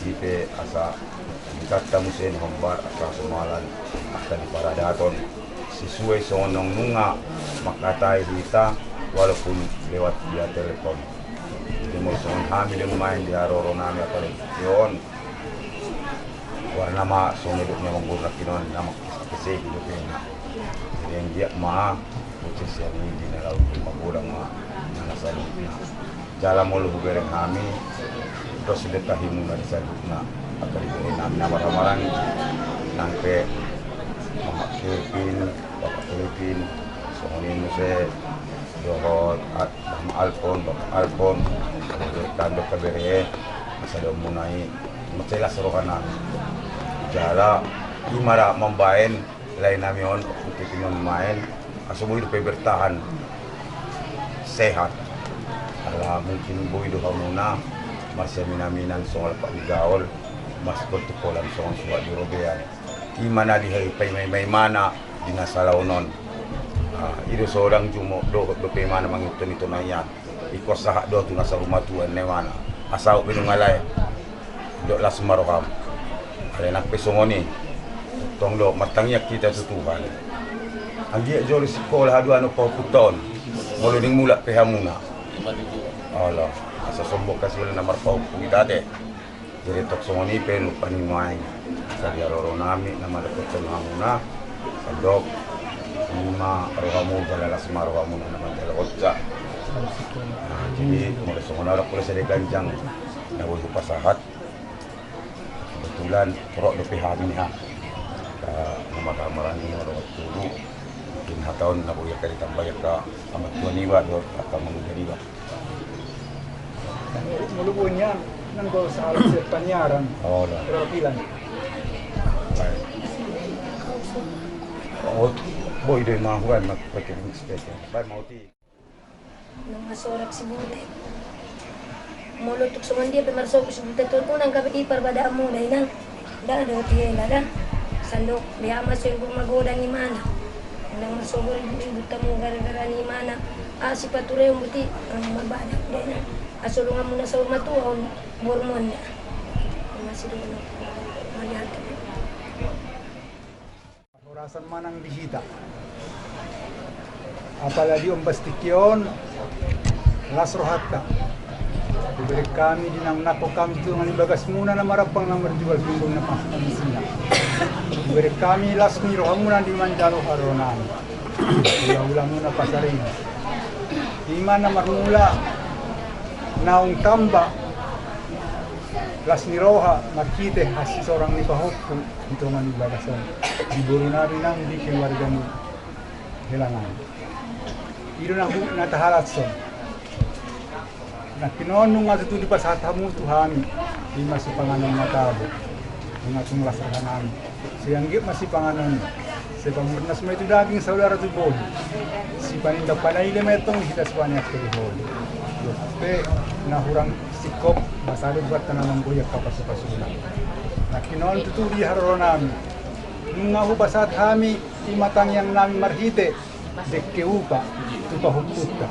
Sipe asa di hita muse na hombar angka somalan, angka di paradaton. Sesuai songon naung nunga mangkatai hita walaupun lewat via telepon. Jadi molo songon hami do nuaeng di haroro nami apalagi on. Warna ma songon i dope na manggur nangkin on, na mangkesek-kesek dope na. Jadi anggiat ma, bocis sian i di na laho magodang ma, na saluhutna. Jala molo hubereng hami, dos do tahimuna di saluhutna. Angka di bereng nami na marhahamaranggi, nang pe Mamak Kevin, Bapak Kevin, songon i muse dohot Bapak Alpon, Bapak Alpon, tando kabere, masa do muna i, mansai las roha nami. Jala i ma ra mambaen lae nami on, ute pinon maen, asa boi dope bertahan sehat. Ala mungkin boi do hamuna marsiaminaminan songon lapak ni gaol, marsikoltukolan songon suhat di robean. I ma na dipaimaima imana di na salaon on. Ah, i do so dang jumolo dohot dope imana mangihuthon i tu na ian. Ingkon sahat do tu na saur matua ninna imana. Asa aut be nunga lae. Dok las ma roham. Alai nang pe songon i, tong do martangiang hita tu Tuhan. Anggiat jolo sikola haduan pahomputa on. Molo dung mulak pe hamuna. Ala, asa sombong hasilan na marpahompu hita ate. Jadi tong songon i pe lupa ni main. Asa di haroro nami na mandapothon hamuna. Sandok i ma rohamu, jala las ma rohamuna na manjalo hotsa. Nah, jadi molo songon ahu dang pola sada ganjang na boi hupasahat. Kebetulan torop dope hami ni ha. Ka na marhahamaranggi na rongot tubu. Mungkin hata on na boi angka ditambai angka amang tua niba dohot angka amang uda niba. Molo boi nian, nang do sahalak sian panyiaran. Oh, lah. Perwakilan. Baik. Oh, boi do i ma huan, ma pakai spesial. Baik, mau ti. Nang masorak si Butet. Molo tung songon dia pe marsorak si Butet on, unang gabe i parbadaanmuna, inang. Ndang dohot hela da. Sandok be ama songgor magodang imana. Unang marsorak ribut-ribut hamu gara-gara ni imana. Ah, sipatureon buti, ah, marbada da, inang. Aso donganmuna saur matua on borumuna. Masih dulu. Melihat. Horasan manang di hita. Apalagi ombas tingki on, las rohanta. Dibereng hami di na nangkok hami tu dongan ni bagasmuna na marampang na marjual, pinggol na pahamisina. Dibereng hami las ni rohamuna di manjalo haroro nami. Ula-ulamuna pasaribu. Ima na marmula naung tamba las ni roha marhite hasisorang ni pahompu di tonga ni bagas on, di boru nami nang di keluarga ni hela nami. I do na hu-, na tahalashon. Nangkin on nunga tutu dipasahat hamu tu hami, ima sipanganon na tabo, nunga tung las roha nami. Sai anggiat ma sipanganon, sai pamurnas ma i tu daging, saudara tu bohi. Sipaninda panaili ma i tong di hita sipanganon tu bohi. Pe na hurang singkop, masa do buat tanaman bohi angka pasu-pasuna. Nangkin on tutu di haroro nami. Nunga hupasahat hami, ima tangiang nami marhite dengke upa tu pahompunta.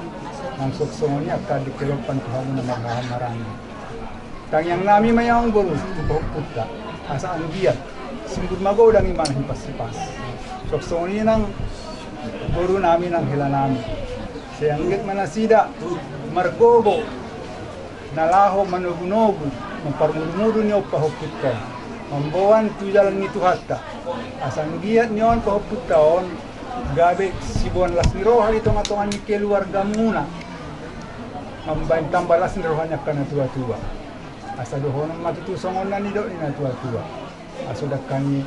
Nang suang songon i angka dengke lompan tu hamu na marhaha maranggi. Tangiang nami ma i, amangboru, tu pahompunta, asa anggiat simbur magodang imana hipas-hipas. Suang songon i nang boru nami nang hela nami. Sai anggiat ma nasida margogo na laho manogu-nogu, mamparmudu-mudu ni on pahompunta on, mamboan tu jalan ni Tuhanta. Asa anggiat ni on pahompunta on gabe siboan las ni roha di tonga-tonga ni keluargamuna. Mambaen tamba las ni roha ni angka na tua-tua. Asa dohonon ma tutu songon na nidok ni na tua-tua. Aso dangka ni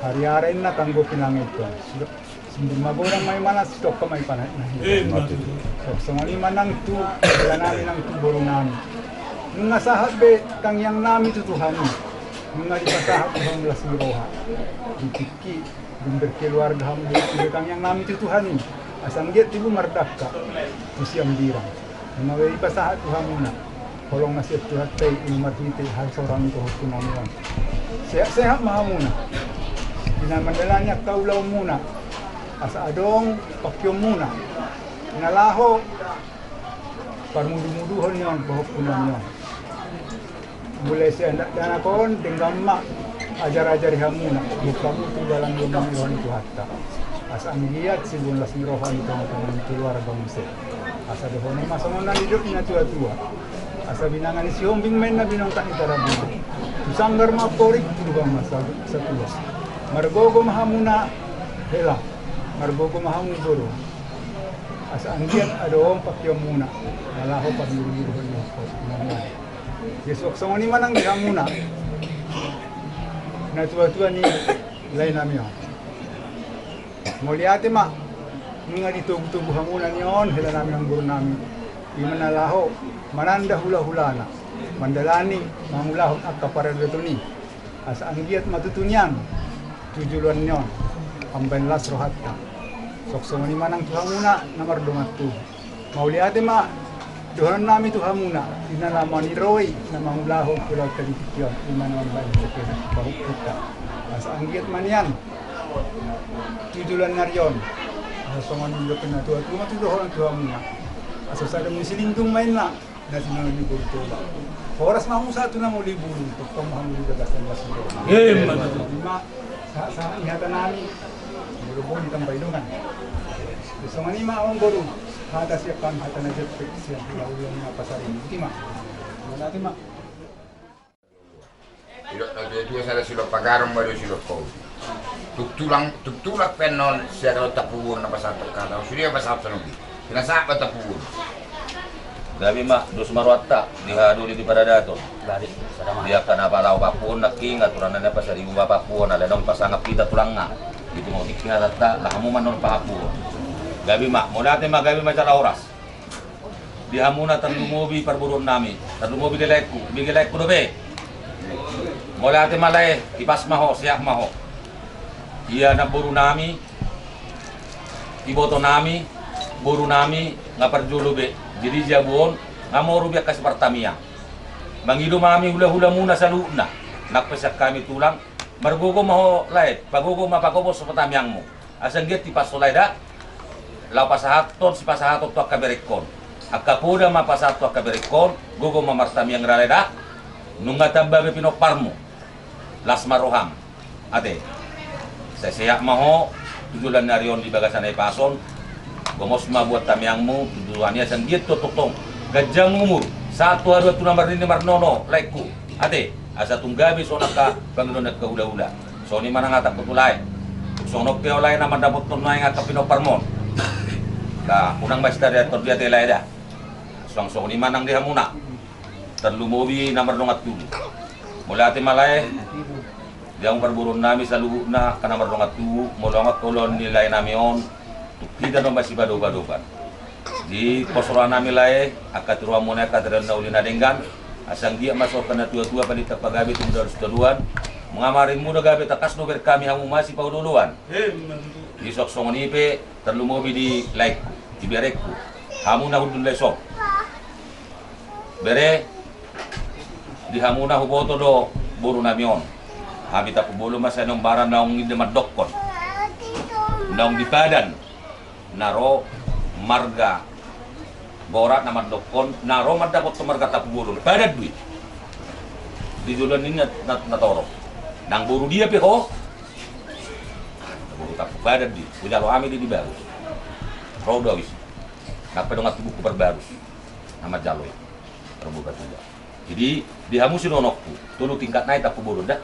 hariara inna tanggo pinangiton. Simbur magodang ma imana, sitongka ma i panaek na hita. Suang songon i ma nang tu hela nami nang tu boru nami. Nunga sahat be tangiang nami tu Tuhan i. Nunga dipasahat Tuhan las ni roha. Di tingki dung berkeluarga hamu, di tangiang nami tu Tuhan i. Asa anggiat tibu mardangka tu siambirang. Nunga be dipasahat tu hamuna holong na sian Tuhanta i, ima marhite hasisorang ni pahompu nami on. Sehat-sehat ma hamuna di na mandalani angka ulaonmuna. Asa adong pangkeonmuna na laho parmudu-muduhon ni on pahompu nami on. Mulai sian dakdanak on, denggan ma ajar-ajari hamuna, buka hamu tu dalan ni roha ni Tuhanta. Asa anggiat siboan las ni roha di tonga-tonga ni keluarga muse. Asa dohonon ma songon na nidok ni na tua-tua. Asa binanga ni Sihombing ma inna binongkak ni Tarabunga. Tu sanggar ma amporik, tu lubang ma sa-, satua. Margogo ma hamuna hela, margogo ma hamu boru. Asa anggiat adong pangkeonmuna na laho parmudu-muduhon ni on pahompu nami on. Ia suang songon i ma nang di hamuna na tua-tua ni lae nami on. Mauliate ma, nunga ditogu-togu hamuna ni on hela nami nang boru nami. Ima na laho mananda hula-hulana mandalani mangulahon angka paradaton i. Asa anggiat ma tutu nian tu joloan ni on mambaen las rohanta. Suang songon i ma nang tu hamuna na mardongan tubu. Mauliate ma dohonon nami tu hamuna, di na lamani roha i na mangulahon hulaonta di tingki on, ima na mambaen dengke pahompunta. Asa anggiat ma nian tu joloan ni ari on. Asa songon nidok ni na tua-tua ma tutu dohonon tu hamuna. Asa sada muse lindung ma inna na sinaon ni boru Toba. Horas ma hamu sahat tu na muli bulu, tongtong ma hamu di bagasan las ni roha. Ima sahat-sahat ni hata nami. Molo boi ditambai dongan. Songon i ma amangboru, hata sian hami, hata na jempek sian hula-hula na pasaribu. Ima. Mauliate ma. Didok na tua-tua, sada silop pagaron ma do silop pauli. Tung tulang, tung tulang pe annon sian on tampubuon na pasahat hata on, sude ma pasahat songon i. Pinasahat ma tampubuon. Gabe ma dos ma rohanta di haha doli di paradaton. Di angka na palaho pahompuon nangkin, aturan na pasaribu ma pahompuon, alai naung pasangap hita tulangna. Di tingki hatanta, laho hamu ma annon pahompuon. Gabe ma, mauliate ma, gabe ma jala horas. Di hamuna tarlumobi parboruon nami, tarlumobi lae-laengku, bege laengku dope. Mauliate ma lae, hipas ma ho, sehat ma ho. Ia namboru nami, iboto nami, Boru nami nga parjolo be, jadi jabu on nga moru be angka sipartamiang. Mangido ma hami hulahulamuna saluhutna, nang pe sian hami tulang, margogo ma ho lae, pagogo ma pagomos sipartamiangmu. Asa anggiat tipas ho lae da, laho pasahathon sipasahaton tu angka berengkon. Angka poda ma pasahat tu angka berengkon, gogo ma martamiang lae da, nunga tamba be pinomparmu. Las ma roham. Ate. Sai sehat ma ho tu joloan ni ari on di bagasan hahipason. Gomos ma buat tamiangmu tu Tuhan i asa anggiat tu tongtong ganjang umur, sahat tu haduan tu na marnini marnono laengku. Ate. Asa tung gabe songon angka pangidoan ni angka hulahula. Songon i ma nang hatangku tu lae. Songon on pe ho lae na mandapothon nuaeng angka pinomparmon. Ba unang ma sitariathon di ate lae da. Suang songon i ma nang di hamuna. Tarlumobi na mardongan tubu. Mauliate ma lae. Di hamu parboruon nami saluhutna angka na mardongan tubu, molo angka ulaon ni lae nami on, tung hita do masipadopadopan. Di pos roha nami lae, angka tiruanmuna i angka tiraon na uli na denggan, asa anggiat ma songon natuatua palinta pagabe tumundalhon sitadoan, nunga marmuda gabe tangkas do bereng hami hamu masipaolooloan. Di suang songon i pe tarlumobi di laengku, di berengku, hamu na hundul lae son. Bere, di hamuna huboto do boru nami on. Hami Tampubolon ma sian Ombara naung inda mandokkon, naung di padan na ro marga Borat na mandokkon na ro mandapothon marga Tampubolon, padan do i. Di joloan ni na, na, na torop. Nang boru dia pe ho, boru Tampubolon, padan do i. Hujalo hami di, di Barus. Ro do au disi. Nang pe dongan tubuku Parbarus na manjalo i. Ro boru Batuba. Jadi di hamu sidohononku, tolu tingkat nai Tampubolon da.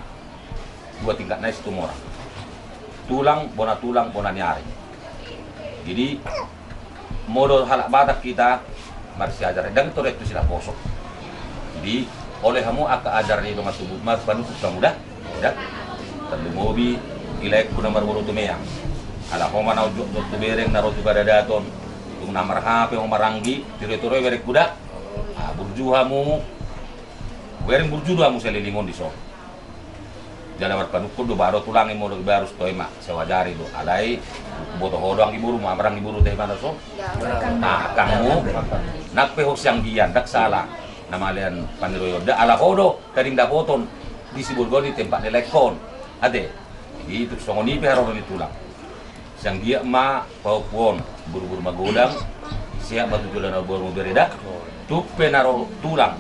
Dua tingkat nai Situmorang. Tulang, bona tulang, bona ni ari. Jadi molo halak Batak hita marsiajar, ndang torus tu silaposok. Jadi ole hamu angka ajar ni dongan tubu, marpanungkun hamu da. Da. Tarlumobi di laengku na marboru Tumeang. Ala ho ma na unjukjukon tu bereng na ro tu paradaton. Tung na marhape ho maranggi, tiroitiroi berengku da. Ah, burju hamu. Bereng burju do hamu saleleng on dison. Jala marpanungkun do baru tulang i molo di Barus toe ma, sai huajari do. Alai boto ho do anggi boru, ma maranggi boru te i mana so. Nah, angkangmu. Nang pe ho sianggian, ndang sala. Na malean pangidoan da, ala ho do tading dapoton di siborgon i tempat ni laengkon. Ate. Jadi tung songon i pe haroro ni tulang. Sai anggiat ma pahompu on borbor magodang, sehat ma tu joloan na huboan mubere da. Tung pe na ro tulang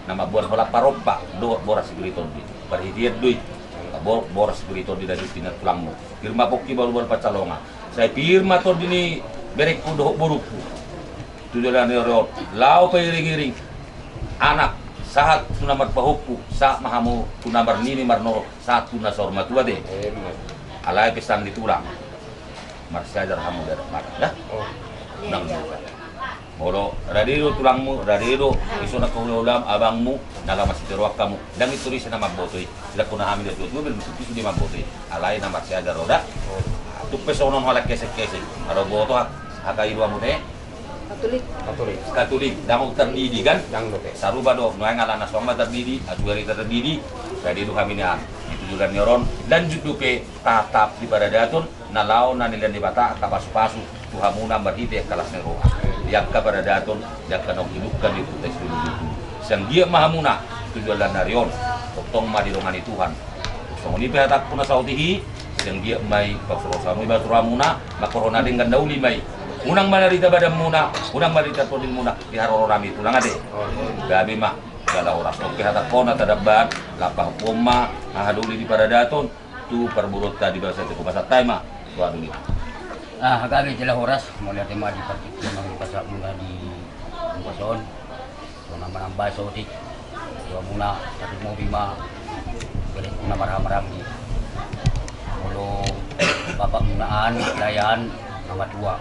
na mamboan holan parompa dohot boras sipir ni tondi. Parhitean do i. Bo-, boras sipir ni tondi na dipina tulangmu. Pir ma pongki baru-baru pansalongan. Sai pir ma tondi ni berengku dohot borungku. Tu joloan ni ari on laho pairing-iring anak sahat tu na marpahompu, sahat ma hamu tu na marnini marnono, sahat tu na saur matua, ate. Alai pesan ni tulang, marsiajar hamu di adat Batak da. Nang molo rade do tulangmu, rade do dison angka hulahulam, abangmu, na laho masitiruan hamu, ndang i torus na mamboto i. Silangkuna hami natuatua, belum tentu sude mamboto i. Alai na marsiajar do da. Tung pe songon on halak kesek-kesek, adong boto hak, hak ai do hamu te. Katolik. Katolik. Katolik, ndang tardidi kan? Ndang dope. Sarupa do, nuaeng ala na suang ma tardidi, atuari tardidi, rade do hami nian. Di tu joloan ni ari on, lanjut dope tahap-tahap di paradaton, na laho na nilehon Debata angka pasupasu tu hamuna marhite angka las ni roha. Di angka paradaton, di angka naung hidungkan di huta Sibolon. Sai anggiat ma hamuna tu joloan ni ari on, tongtong ma didongani Tuhan. Songon i pe hatangku na saotik i, sai anggiat ma i pasupasu hamu i bagas rohamuna, mangkorhon na denggan na uli ma i. Unang mandarita badanmuna, unang mandarita tondimuna, di haroro nami tulang, ate. Gabe ma, jala horas. Oke, hatangkon na tadamban, laho pahompuhon ma hahadoli di paradaton tu parboruonta di bagasan tingki, hupasahat hami ma tu hahadoli. Ah, gabe jala horas, mauliate ma di partingkian na hupasahat muna di bagasan on. Songon na manambai saotik, di hamuna, tarlumobi ma berengku na marhahamaranggi. Molo bapakmuna an, lae an, na matua.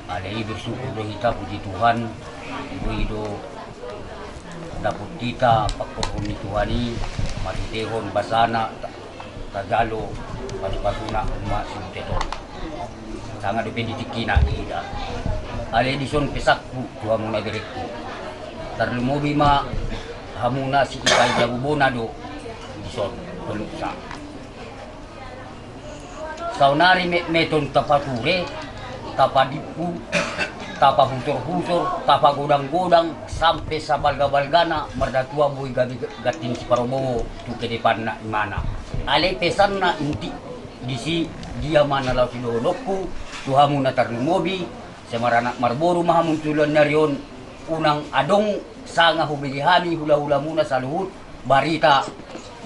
Alai i bersyukur do hita, puji Tuhan, boi do dapot hita pangkorhon ni Tuhan i, marhitehon basana, tajalo pasupasuna umat sibutet on. Sanga dope di tingkina i da. Alai dison pesanku tu hamuna berengku. Tarlumobi ma hamuna, sipaingaton bona do dison, toluksa. Saonari metmet on tapature, Tapadimpu, tapahusorhusor, tapagodanggodang, sampe sabalgabalgana mardatua boi gabe ganting siparobowo tu kedepanna imana. Alai pesanna inti disi, dia ma na laho sidohononku tu hamu na tarlumobi, sai maranak marboru ma hamu tu ulaon ni ari on, unang adong sanga hubege hami hulahulamuna saluhut barita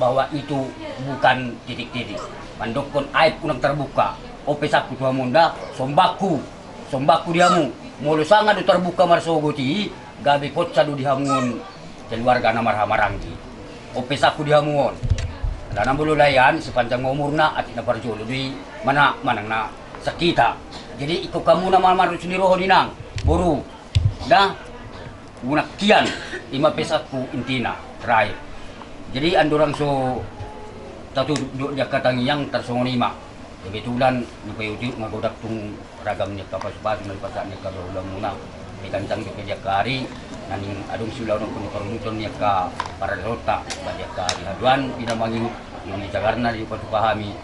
bahwa itu bukan titik-titik. Mandokkon aib unang terbuka. On pesanku tu hamu on da, sombangku, sombangku di hamu. Molo sanga do terbuka marsogot i, gabe ponsa do di hamu on keluarga na marhahamaranggi. On pesanku di hamu on. Alana molo laean sepanjang umurna, atik na parjolo do i, mana manang na sakita. Jadi ingkon hamu na marmarus ni roha, inang, boru. Da, unang kian, ima pesanku intina, terakhir. Jadi andorang so tatutup dohot di angka tangiang, tarsongon i ma. Kebetulan na paihutihut ma godang tung ragam ni angka pasupasu na dipasahat ni angka hulahulamuna. Diganjang dope di angka ari na naeng adong siulaononhon ni parunduton ni angka paradatonta, ba di angka ari haduan, di na mangihut, dung i jagarna dipatupa hami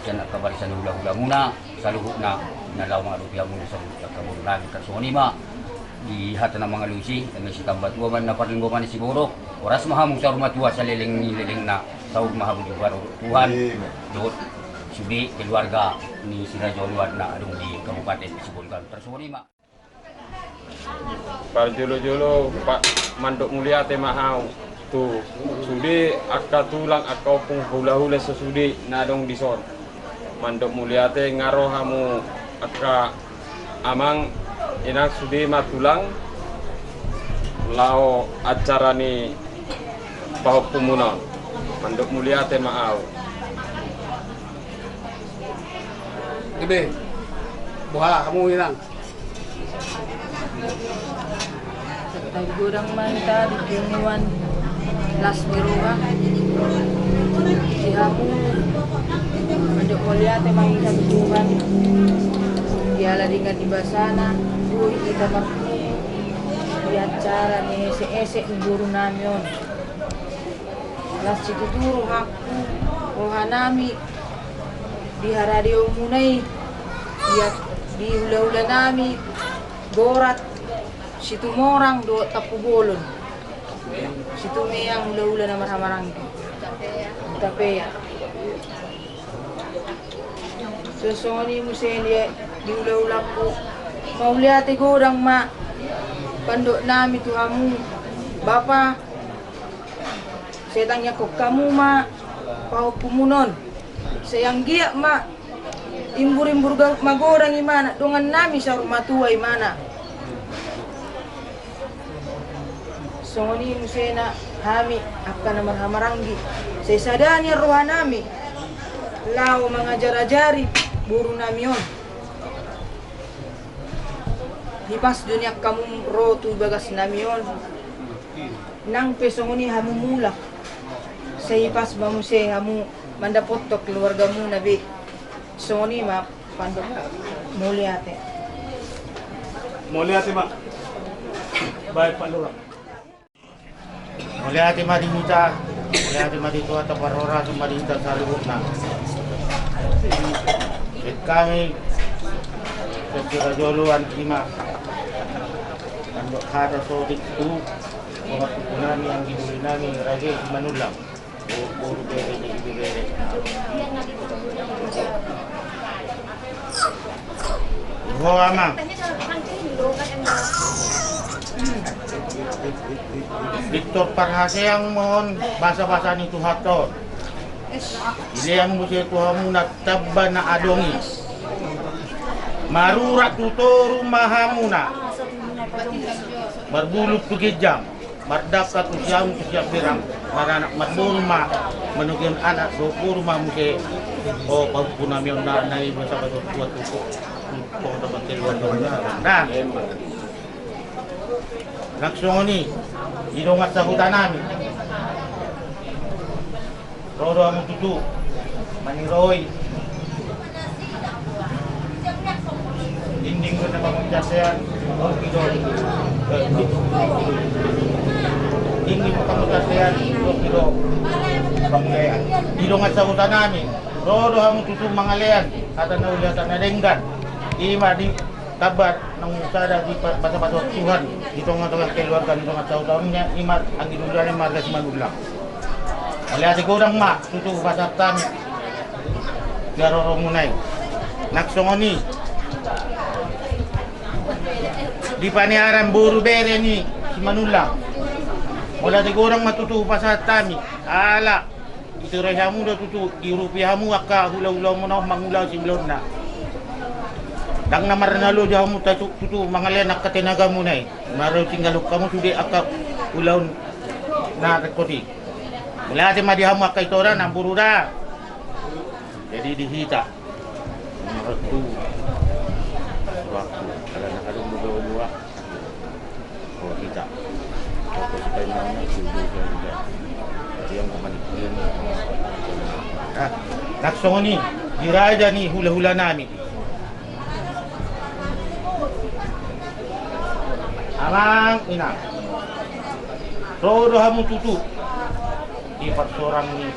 sian angka barisan ni hulahulamuna saluhutna, na laho mangadopi hamu na saluhut angka boru nami. Tarsongon i ma di hata na mangalusi, eme sitamba tua ma na parlinggoman ni siborok, horas ma hamu saur matua saleleng ni lelengna, saur ma hamu diparorot Tuhan dohot sude keluarga ni si Raja Oloan na adong di Kabupaten Sibolga. Tarsongon i ma. Parjolojolo, pa-, mandok mauliate ma au tu sude angka tulang, angka ompung, hulahula sasude na adong dison. Mandok mauliate, nga ro hamu angka amang, inang, sude ma tulang laho acara ni pahompumunta on. Mandok mauliate ma au. Gabe, boha hamu, inang? Sai godang ma hita di punguan las ni roha. Di hamu, mandok mauliate ma hita tu Tuhan. Diala denggan ni basana, boi hita marpungu di acara ni esekesek ni boru nami on. Las situtu rohangku, roha nami di haradeonmuna i, di, di hulahula nami Gorat, Situmorang dohot Tampubolon. Situmeang hulahula na marhahamaranggi. Hutapea. Songon i muse di, di hulahulangku. Mauliate godang ma pandok nami tu hamu, bapa. Sai tangiangkon hamu ma pahompumuna on. Sai anggiat ma imbur-imbur ga-, magodang imana, dongan nami saur matua imana. Songon i muse na hami angka na marhahamaranggi, sai sada nian roha nami laho mangajarajari boru nami on. Hipas do nian hamu ro tu bagas nami on. Nang pe songon i hamu mulak, sai hipas ma muse hamu mandapothon keluargamuna be. Songon i ma pandok. Mauliate. Mauliate ma. Baik, Pak Lurah. Mauliate ma di hita, mauliate ma di Tuhanta, parhorasan ma di hita saluhutna. Baen hami sian si Raja Oloan i ma mandok hata sotik tu pahompu nami, anggi doli nami, Raja Simanullang. Boru, boru, bere, jadi bere. Ho, amang. Pintor parhaseang ma on basabasa ni Tuhanta on. Dilean muse tu hamuna tamba na adong i. Marurat tu toru ma hamuna. Marbulung tu ginjang. Mardangka tu siamun tu siamberang, maranak marboru ma, manogihon anak dohot boru ma muse. O, pahompu nami on na, na i masa batur tua tu, tu, tu, tu, tu, tu, na. Nang songon i, di dongan sahuta nami. Ro do hamu tutu maniroi. Dinding do na pangunjasian, ongki do. Dinding do pangunjasian, ongki do. Panglean. Di dongan sahuta nami. Ro do hamu tutu mangalean. Hata na uli, hata na denggan. I ma di Tamba naung sada dipasapasa Tuhan di tongatonga keluarga ni dongan sahuta on, ima anggi dudane marga Simanullang. Mauliate godang ma tutu hupasahat hami di haroromuna i. Nang songon i di paniaran boru bere ni Simanullang, mauliate godang ma tutu hupasahat hami. Ala ditoroi hamu do tutu, diurupi hamu angka hulahulamuna on mangulahon siulaonna. Ndang na marnaloja hamu tutu mangalean angka tenagamuna i, marau tinggalhon hamu sude angka ulaon na ringkot i. Mauliate ma di hamu angka itoran, namboru da. Jadi di hita. Menurutku, waktu, karena kadang berdoa-doa, kalau kita, waktu kita yang mana, itu juga. Jadi yang kemarin, ah, nang songon i di raja ni hulahulanami. Amang inang, ro do hamu tutu di parsorang ni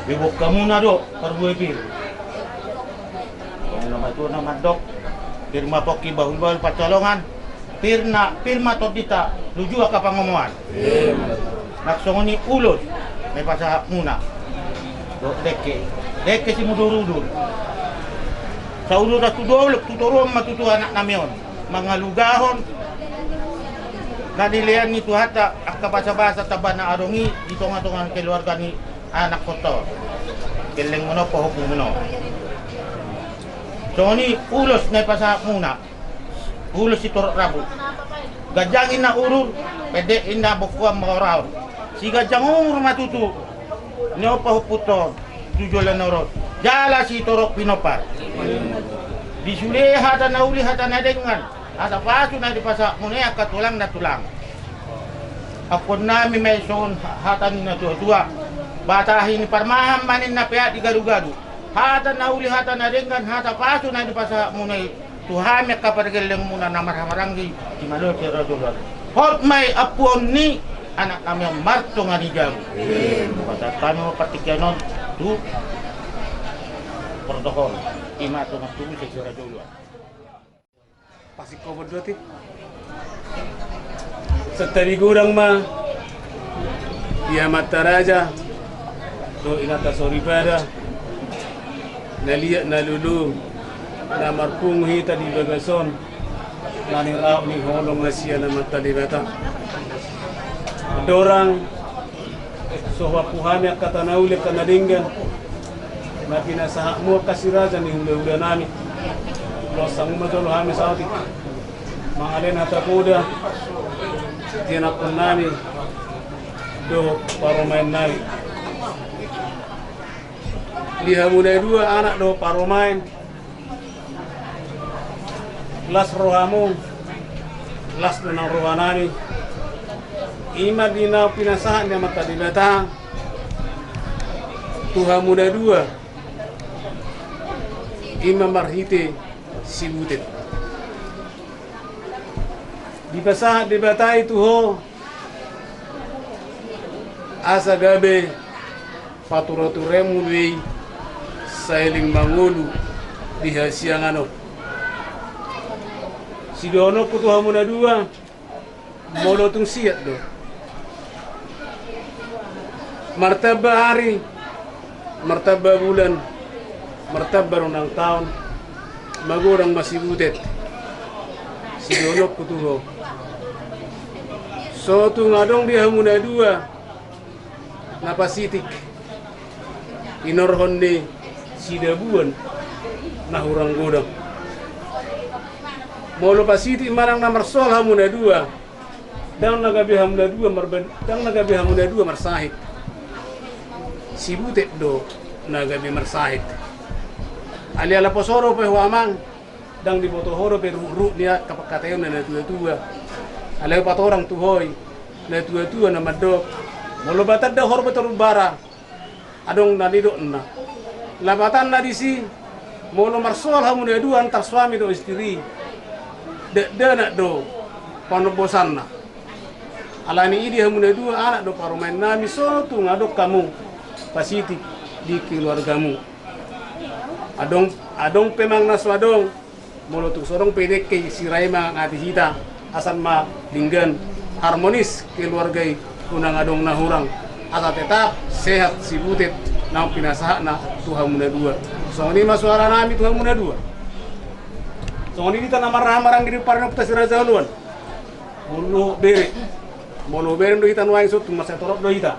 Bebok hamuna do parbue pir. Songon na matua na mandok, pir ma pongki bahulbahul pansalongan, pir na, pir ma tondinta luju angka pangomoan. Nang songon i ulos na ipasahatmuna dohot dengke, dengke simudurudur. Saudura tu dolok tu toruan ma tutu anaknami on mangalugahon na nilean ni Tuhanta angka basabasa tamba na adong i di tongatonga keluarga ni anakkonta on, gellengmuna on, pahompumuna on. Songon i ulos na ipasahatmuna, ulos sitorop rambu. Ganjang inna urur, pendek inna bongkoan ma horahon. Siganjang umur ma tutu ni on pahompunta on tu joloan na ro on, jala sitorop pinompar. Di sude hata na uli, hata na denggan, hata pasu na dipasahatmuna i angka tulang na tulang, ampuonnami ma i songon hata ni natuatua: Batahi ni parmahan ma ninna, peak di gadugadu. Hata na uli, hata na denggan, hata pasu na dipasahatmuna i tu hami angka pargellengmuna na marhahamaranggi di Malosi Raja Uluan. Hot ma i ampuon ni anaknami on martonga ni jabu. Pasahat hami ma partingkian on tu protokol, ima tu martubu sesi Raja Uluan. Pasingkopon do ate. Santabi godang ma di amanta raja dohot inanta soripada, na liat na lolo, na marpungu hita di bagas on, na niraot ni holong na sian Amanta Debata. Andorang so huampu hami angka hata na uli, angka na denggan na pinasahatmu angka si raja ni hulahulanami, losangmu ma jolo hami saotik mangalean hata poda di anakkonnami dohot parumaennami. Di hamu na dua, anak dohot parumaen, las rohamu, las do nang rohanami. Ima di na pinasahat ni Amanta Debata tu hamu na dua, ima marhite si Butet. Dipasahat Debata i tu ho asa gabe paturaturenmu do i saleleng mangolu di hasiangan on. Sidohononku tu hamu na dua, molo tung siat do martamba ari, martamba bulan, martamba do nang taon, magodang ma si Butet. Sidohononku tu ho, so tung adong di hamu na dua na pasitik inorhon ni sidabuan na hurang godang. Molo pasitik manang na marsoal hamu na dua, ndang na gabe hamu na dua marban-, ndang na gabe hamu na dua marsahit. Si Butet do na gabe marsahit. Alai ala poso dope ho amang, ndang diboto ho dope ruhutruhut ni angka pangkataion ni natuatua. Alai hupatorang tu ho i, natuatua na mandok, molo batanda ho dope toru bara, adong na nidokna. Lapatanna disi, molo marsoal hamu na dua antar suami dohot istri, dakdanak do panombosanna. Alani i di hamu na dua, anak dohot parumaennami, so tung adong hamu pasitik di keluargamu. Adong, adong pe manang na so adong, molo tung so adong pe dengke, sirai ma ngati hita, asa ma denggan, harmonis keluarga i, unang adong na hurang, asa tetap sehat si Butet naung pinasahatna tu hamu na dua. Songon i ma suara nami tu hamu na dua. Songon i hita na marhaha maranggi di parnopta si Raja Oloan. Molo bere, molo bere do hita nuaeng, so tung mansai torop do hita.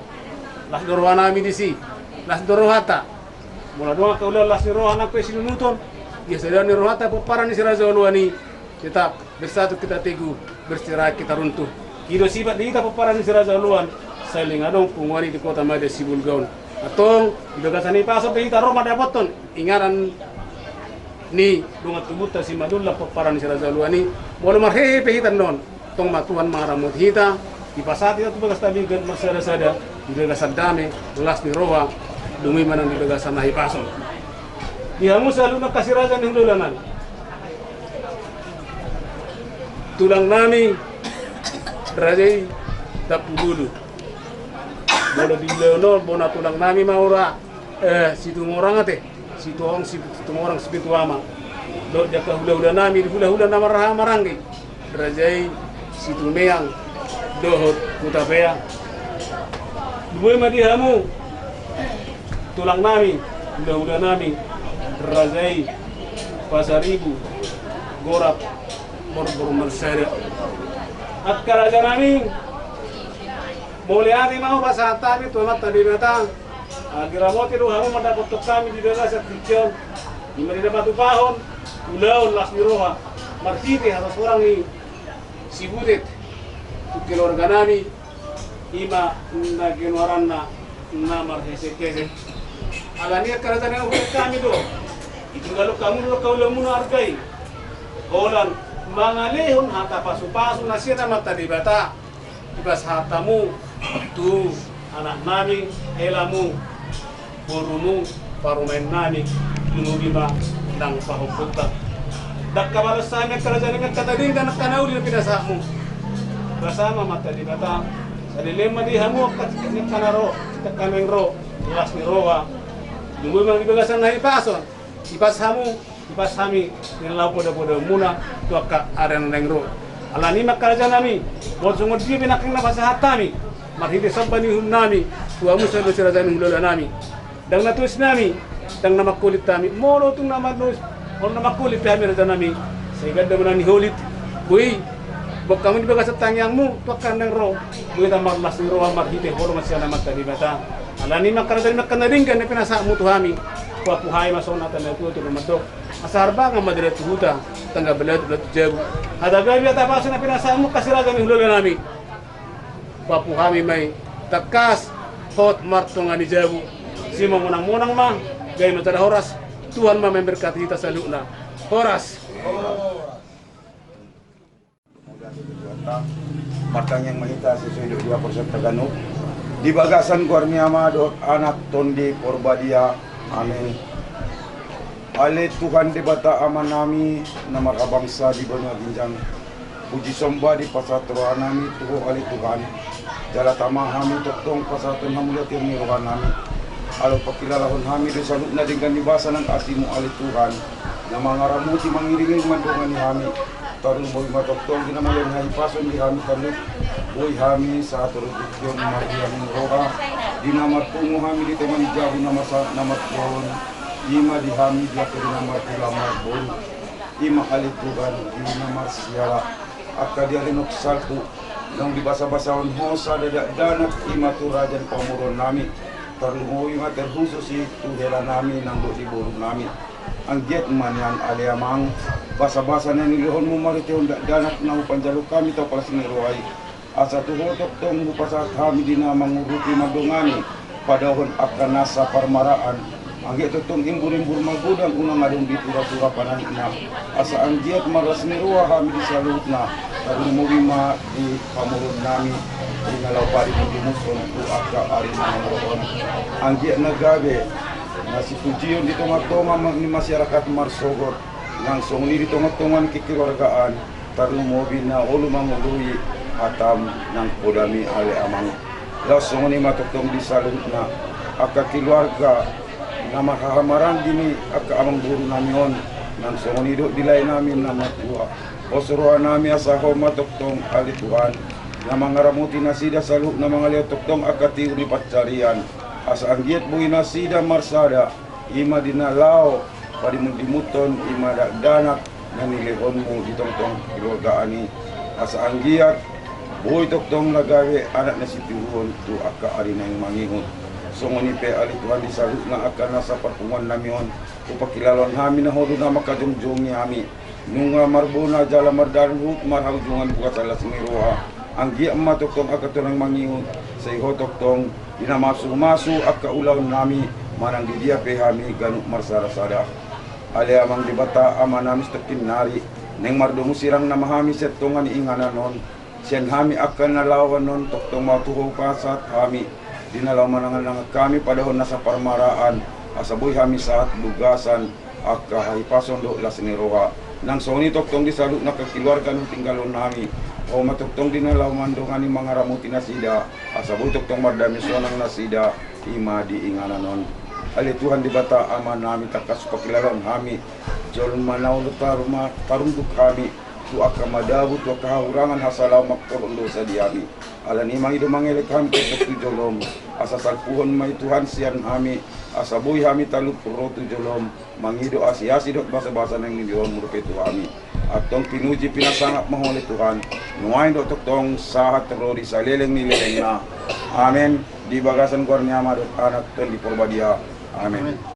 Las do roha nami disi, las do rohanta. Molo adong angka ulaon las ni roha nang pe sinunuton, ia sada ni rohanta pomparan ni si Raja Oloan i, tetap bersatu kita teguh, bercerai kita runtuh. I do sifat ni hita pomparan ni si Raja Oloan, saling adong punguan i di Kota Madya Sibolga on. Antong di bagasan Hipason pe hita ro mandapothon inganan ni dongan tubunta Simanullang pomparan ni si Raja Oloan i. Molo marhehe pe hita annon, tong ma Tuhan mangaramoti hita, dipasahat hita tu bagas tabingkan marsada-sada di bagasan dame, las ni roha, dung i ma nang di bagasan na hipason. Di hamu saluhutna angka si raja ni hulahula nami, tulang nami, raja i Tampubolon. Molo di ulaon on, bona tulang nami ma ora, eh, Situmorang ate, Situmorang, Situmorang Sipitu Ama. Dohot di angka hulahula nami, di hulahula na marhaha maranggi, raja i Situmeang dohot Hutapea. Dung i ma di hamu tulang nami, hulahula nami, raja i Pasaribu, Gorap, Borbor Marsada. Angka raja nami, mauliate ma hupasahat hami tu Amanta Debata, asa diramoti do hamu mandapothon hami di bagasan tingki on. I ma di na patupahon ulaon las ni roha marhite hasosorang ni si Butet tu keluarga nami, i ma na ginoaranna na marhesek-hesek. Alani i angka raja nami, hupasahat hami do, ditinggalhon hamu do angka ulaonmuna arga i, holan mangalehon hata pasupasu na sian Amanta Debata, dipasahat hamu tu anak nami, helamu, borumu, parumaen nami, lumobi ma nang pahompunta. Ndang habalos hami angka raja nami angka na denggan, angka na uli na pinasahatmu. Basa ma Amanta Debata, saleleng ma di hamu angka tingki ni angka na ro, angka naeng ro, las ni roha. Lumobi ma di bagasan na hipason, hipas hamu, hipas hami, di na laho poda-podaonmuna tu angka ari na naeng ro. Alani i ma angka raja nami, molo songon dia pe nangkin na pasahat hami marhite somba ni uhum nami tu hamu saluhut si raja ni hulahula nami, ndang na tuis nami, ndang na mangholit hami. Molo tung na manois, molo na mangholit pe hami raja nami, sai ganda ma na niholit. Boi, boan hamu di bagasan tangiangmu tu angka naeng ro, boi hita marlas ni roha marhite holong sian Amanta Debata. Alani i ma angka raja nami angka na denggan na pinasahatmu tu hami, huampu hami ma songon hata ni natuatua na mandok: Asa harbangan ma dalan tu huta, tangga balatuk dalan tu jabu. Hata gabe hata pasu na pinasahatmu angka si raja ni hulahula nami, huampu hami ma i. Tangkas hot martonga ni jabu. Simamonang-monang ma, gabe ma jala horas. Tuhan ma memberkati hita saluhutna. Horas. Martangiang ma hita sesuai dohot di haporseaonta ganup, di bagasan goar ni Ama dohot Anak, Tondi Porbadia. Amin. Ale Tuhan Debata Amanami na marhabangsa di banua ginjang, puji somba dipasahat rohanami tu Ho ale Tuhan. Jala tama hami tongtong pasahaton hamuliateon ni rohanami, ala pangkilalahon hami do saluhut na denggan ni basa nang asimu ale Tuhan, na mangaramoti mangiringiring mandongani hami. Tarlumobi ma tongtong di na mangalean hahipason di hami tarlumobi, boi hami sahat tu tingki on marhite ni roha, di na marpungu hami di tonga ni jabu na masa na martuaon, i ma di hami di angka di na marhula marboru, i ma ale Tuhan di na marsiala, angka di ari na salpu, naung dibasabasahon Ho sada dakdanak, i ma tu raja ni pamoruonnami. Tarlumobi ma terkhusus i tu helanami nang dohot di borunami. Anggiat ma nian ale Amang, basabasa na nilehonmu marhitehon dakdanak na hupanjalo hami tu palas ni roha i, asa tu Ho tongtong hupasahat hami di na mangurupi mandongani, padaohon angka nasa parmaraan. Anggiat tongtong imburimbur magodang unang adong di turapura panahitna, asa anggiat marlas ni roha hami di saluhutna. Tarlumobi ma di pamoruonnami, di na laho parindumusdumus on tu angka ari na naeng ro on. Anggiat na gabe na sipujion di tongatonga ma-, ni masyarakat marsogot, nang songon i di tongatonga ni kekeluargaan, tarlumobi na olo mangoloi hatam nang podami ale Amang. Laos songon i ma tongtong di saluhutna angka keluarga Na marhahamaranggi ni angka amangboru nami on, nang songon i dohot di lae nami na martua. Pos roha nami asa Ho ma tongtong ale Tuhan, na mangaramoti nasida saluhutna mangalehon tongtong angka tiur ni pansarian, asa anggiat boi nasida marsada, i ma di na laho padimundimunhon i ma dakdanak na nilehonmu di tongtong keluargaan i, asa anggiat boi tongtong na gabe anak na sitiruon tu angka ari naeng mangihut. Songon i pe ale Tuhan di saluhutna angka na saparpunguan nami on, hupakilalahon hami na Ho do na manghajongjongi hami. Nunga marbona jala mardalan huhut marhaujungan bagasan las ni roha. Anggiat ma tongtong angka tulang mangihut, sai Ho tongtong di na masumasu angka ulaon nami, manang di dia pe hami ganup marsadasada. Ale Amang Debata Ama nami, satongkin nari naeng mardomu sirang nama hami sian tonga ni inganan on, sian hami angka na laho annon tongtong ma tu Ho pasahat hami di na laho mananganangan hami, padahon nasa parmaraan, asa boi hami sahat bagasan angka hahipason dohot las ni roha. Nang songon i tongtong di saluhutna angka keluarga na tinggalhon hami, Ho ma tongtong di na laho mandongani mangaramoti nasida, asa boi tongtong mardame sonang nasida, i ma di inganan on. Ale Tuhan Debata Ama nami, tangkas hupakilalahon hami, jolma na olo taruma tarunduk hami tu angka madabu, tu angka hahurangan, hasalaon, mangkorhon dosa di hami. Alani i mangido mangelek hami tongtong tu jolom, asa salpuhon ma i Tuhan sian hami, asa boi hami talup ro tu jolom, mangido asiasi dohot basabasa naeng nilehonmu dope tu hami. Antong pinuji pinasangap ma Ho ale Tuhan, nuaeng dohot tongtong sahat ro di saleleng ni lelengna. Amen. Di bagasan goar ni Ama dohot Anak dohot Tondi Porbadia. Amen.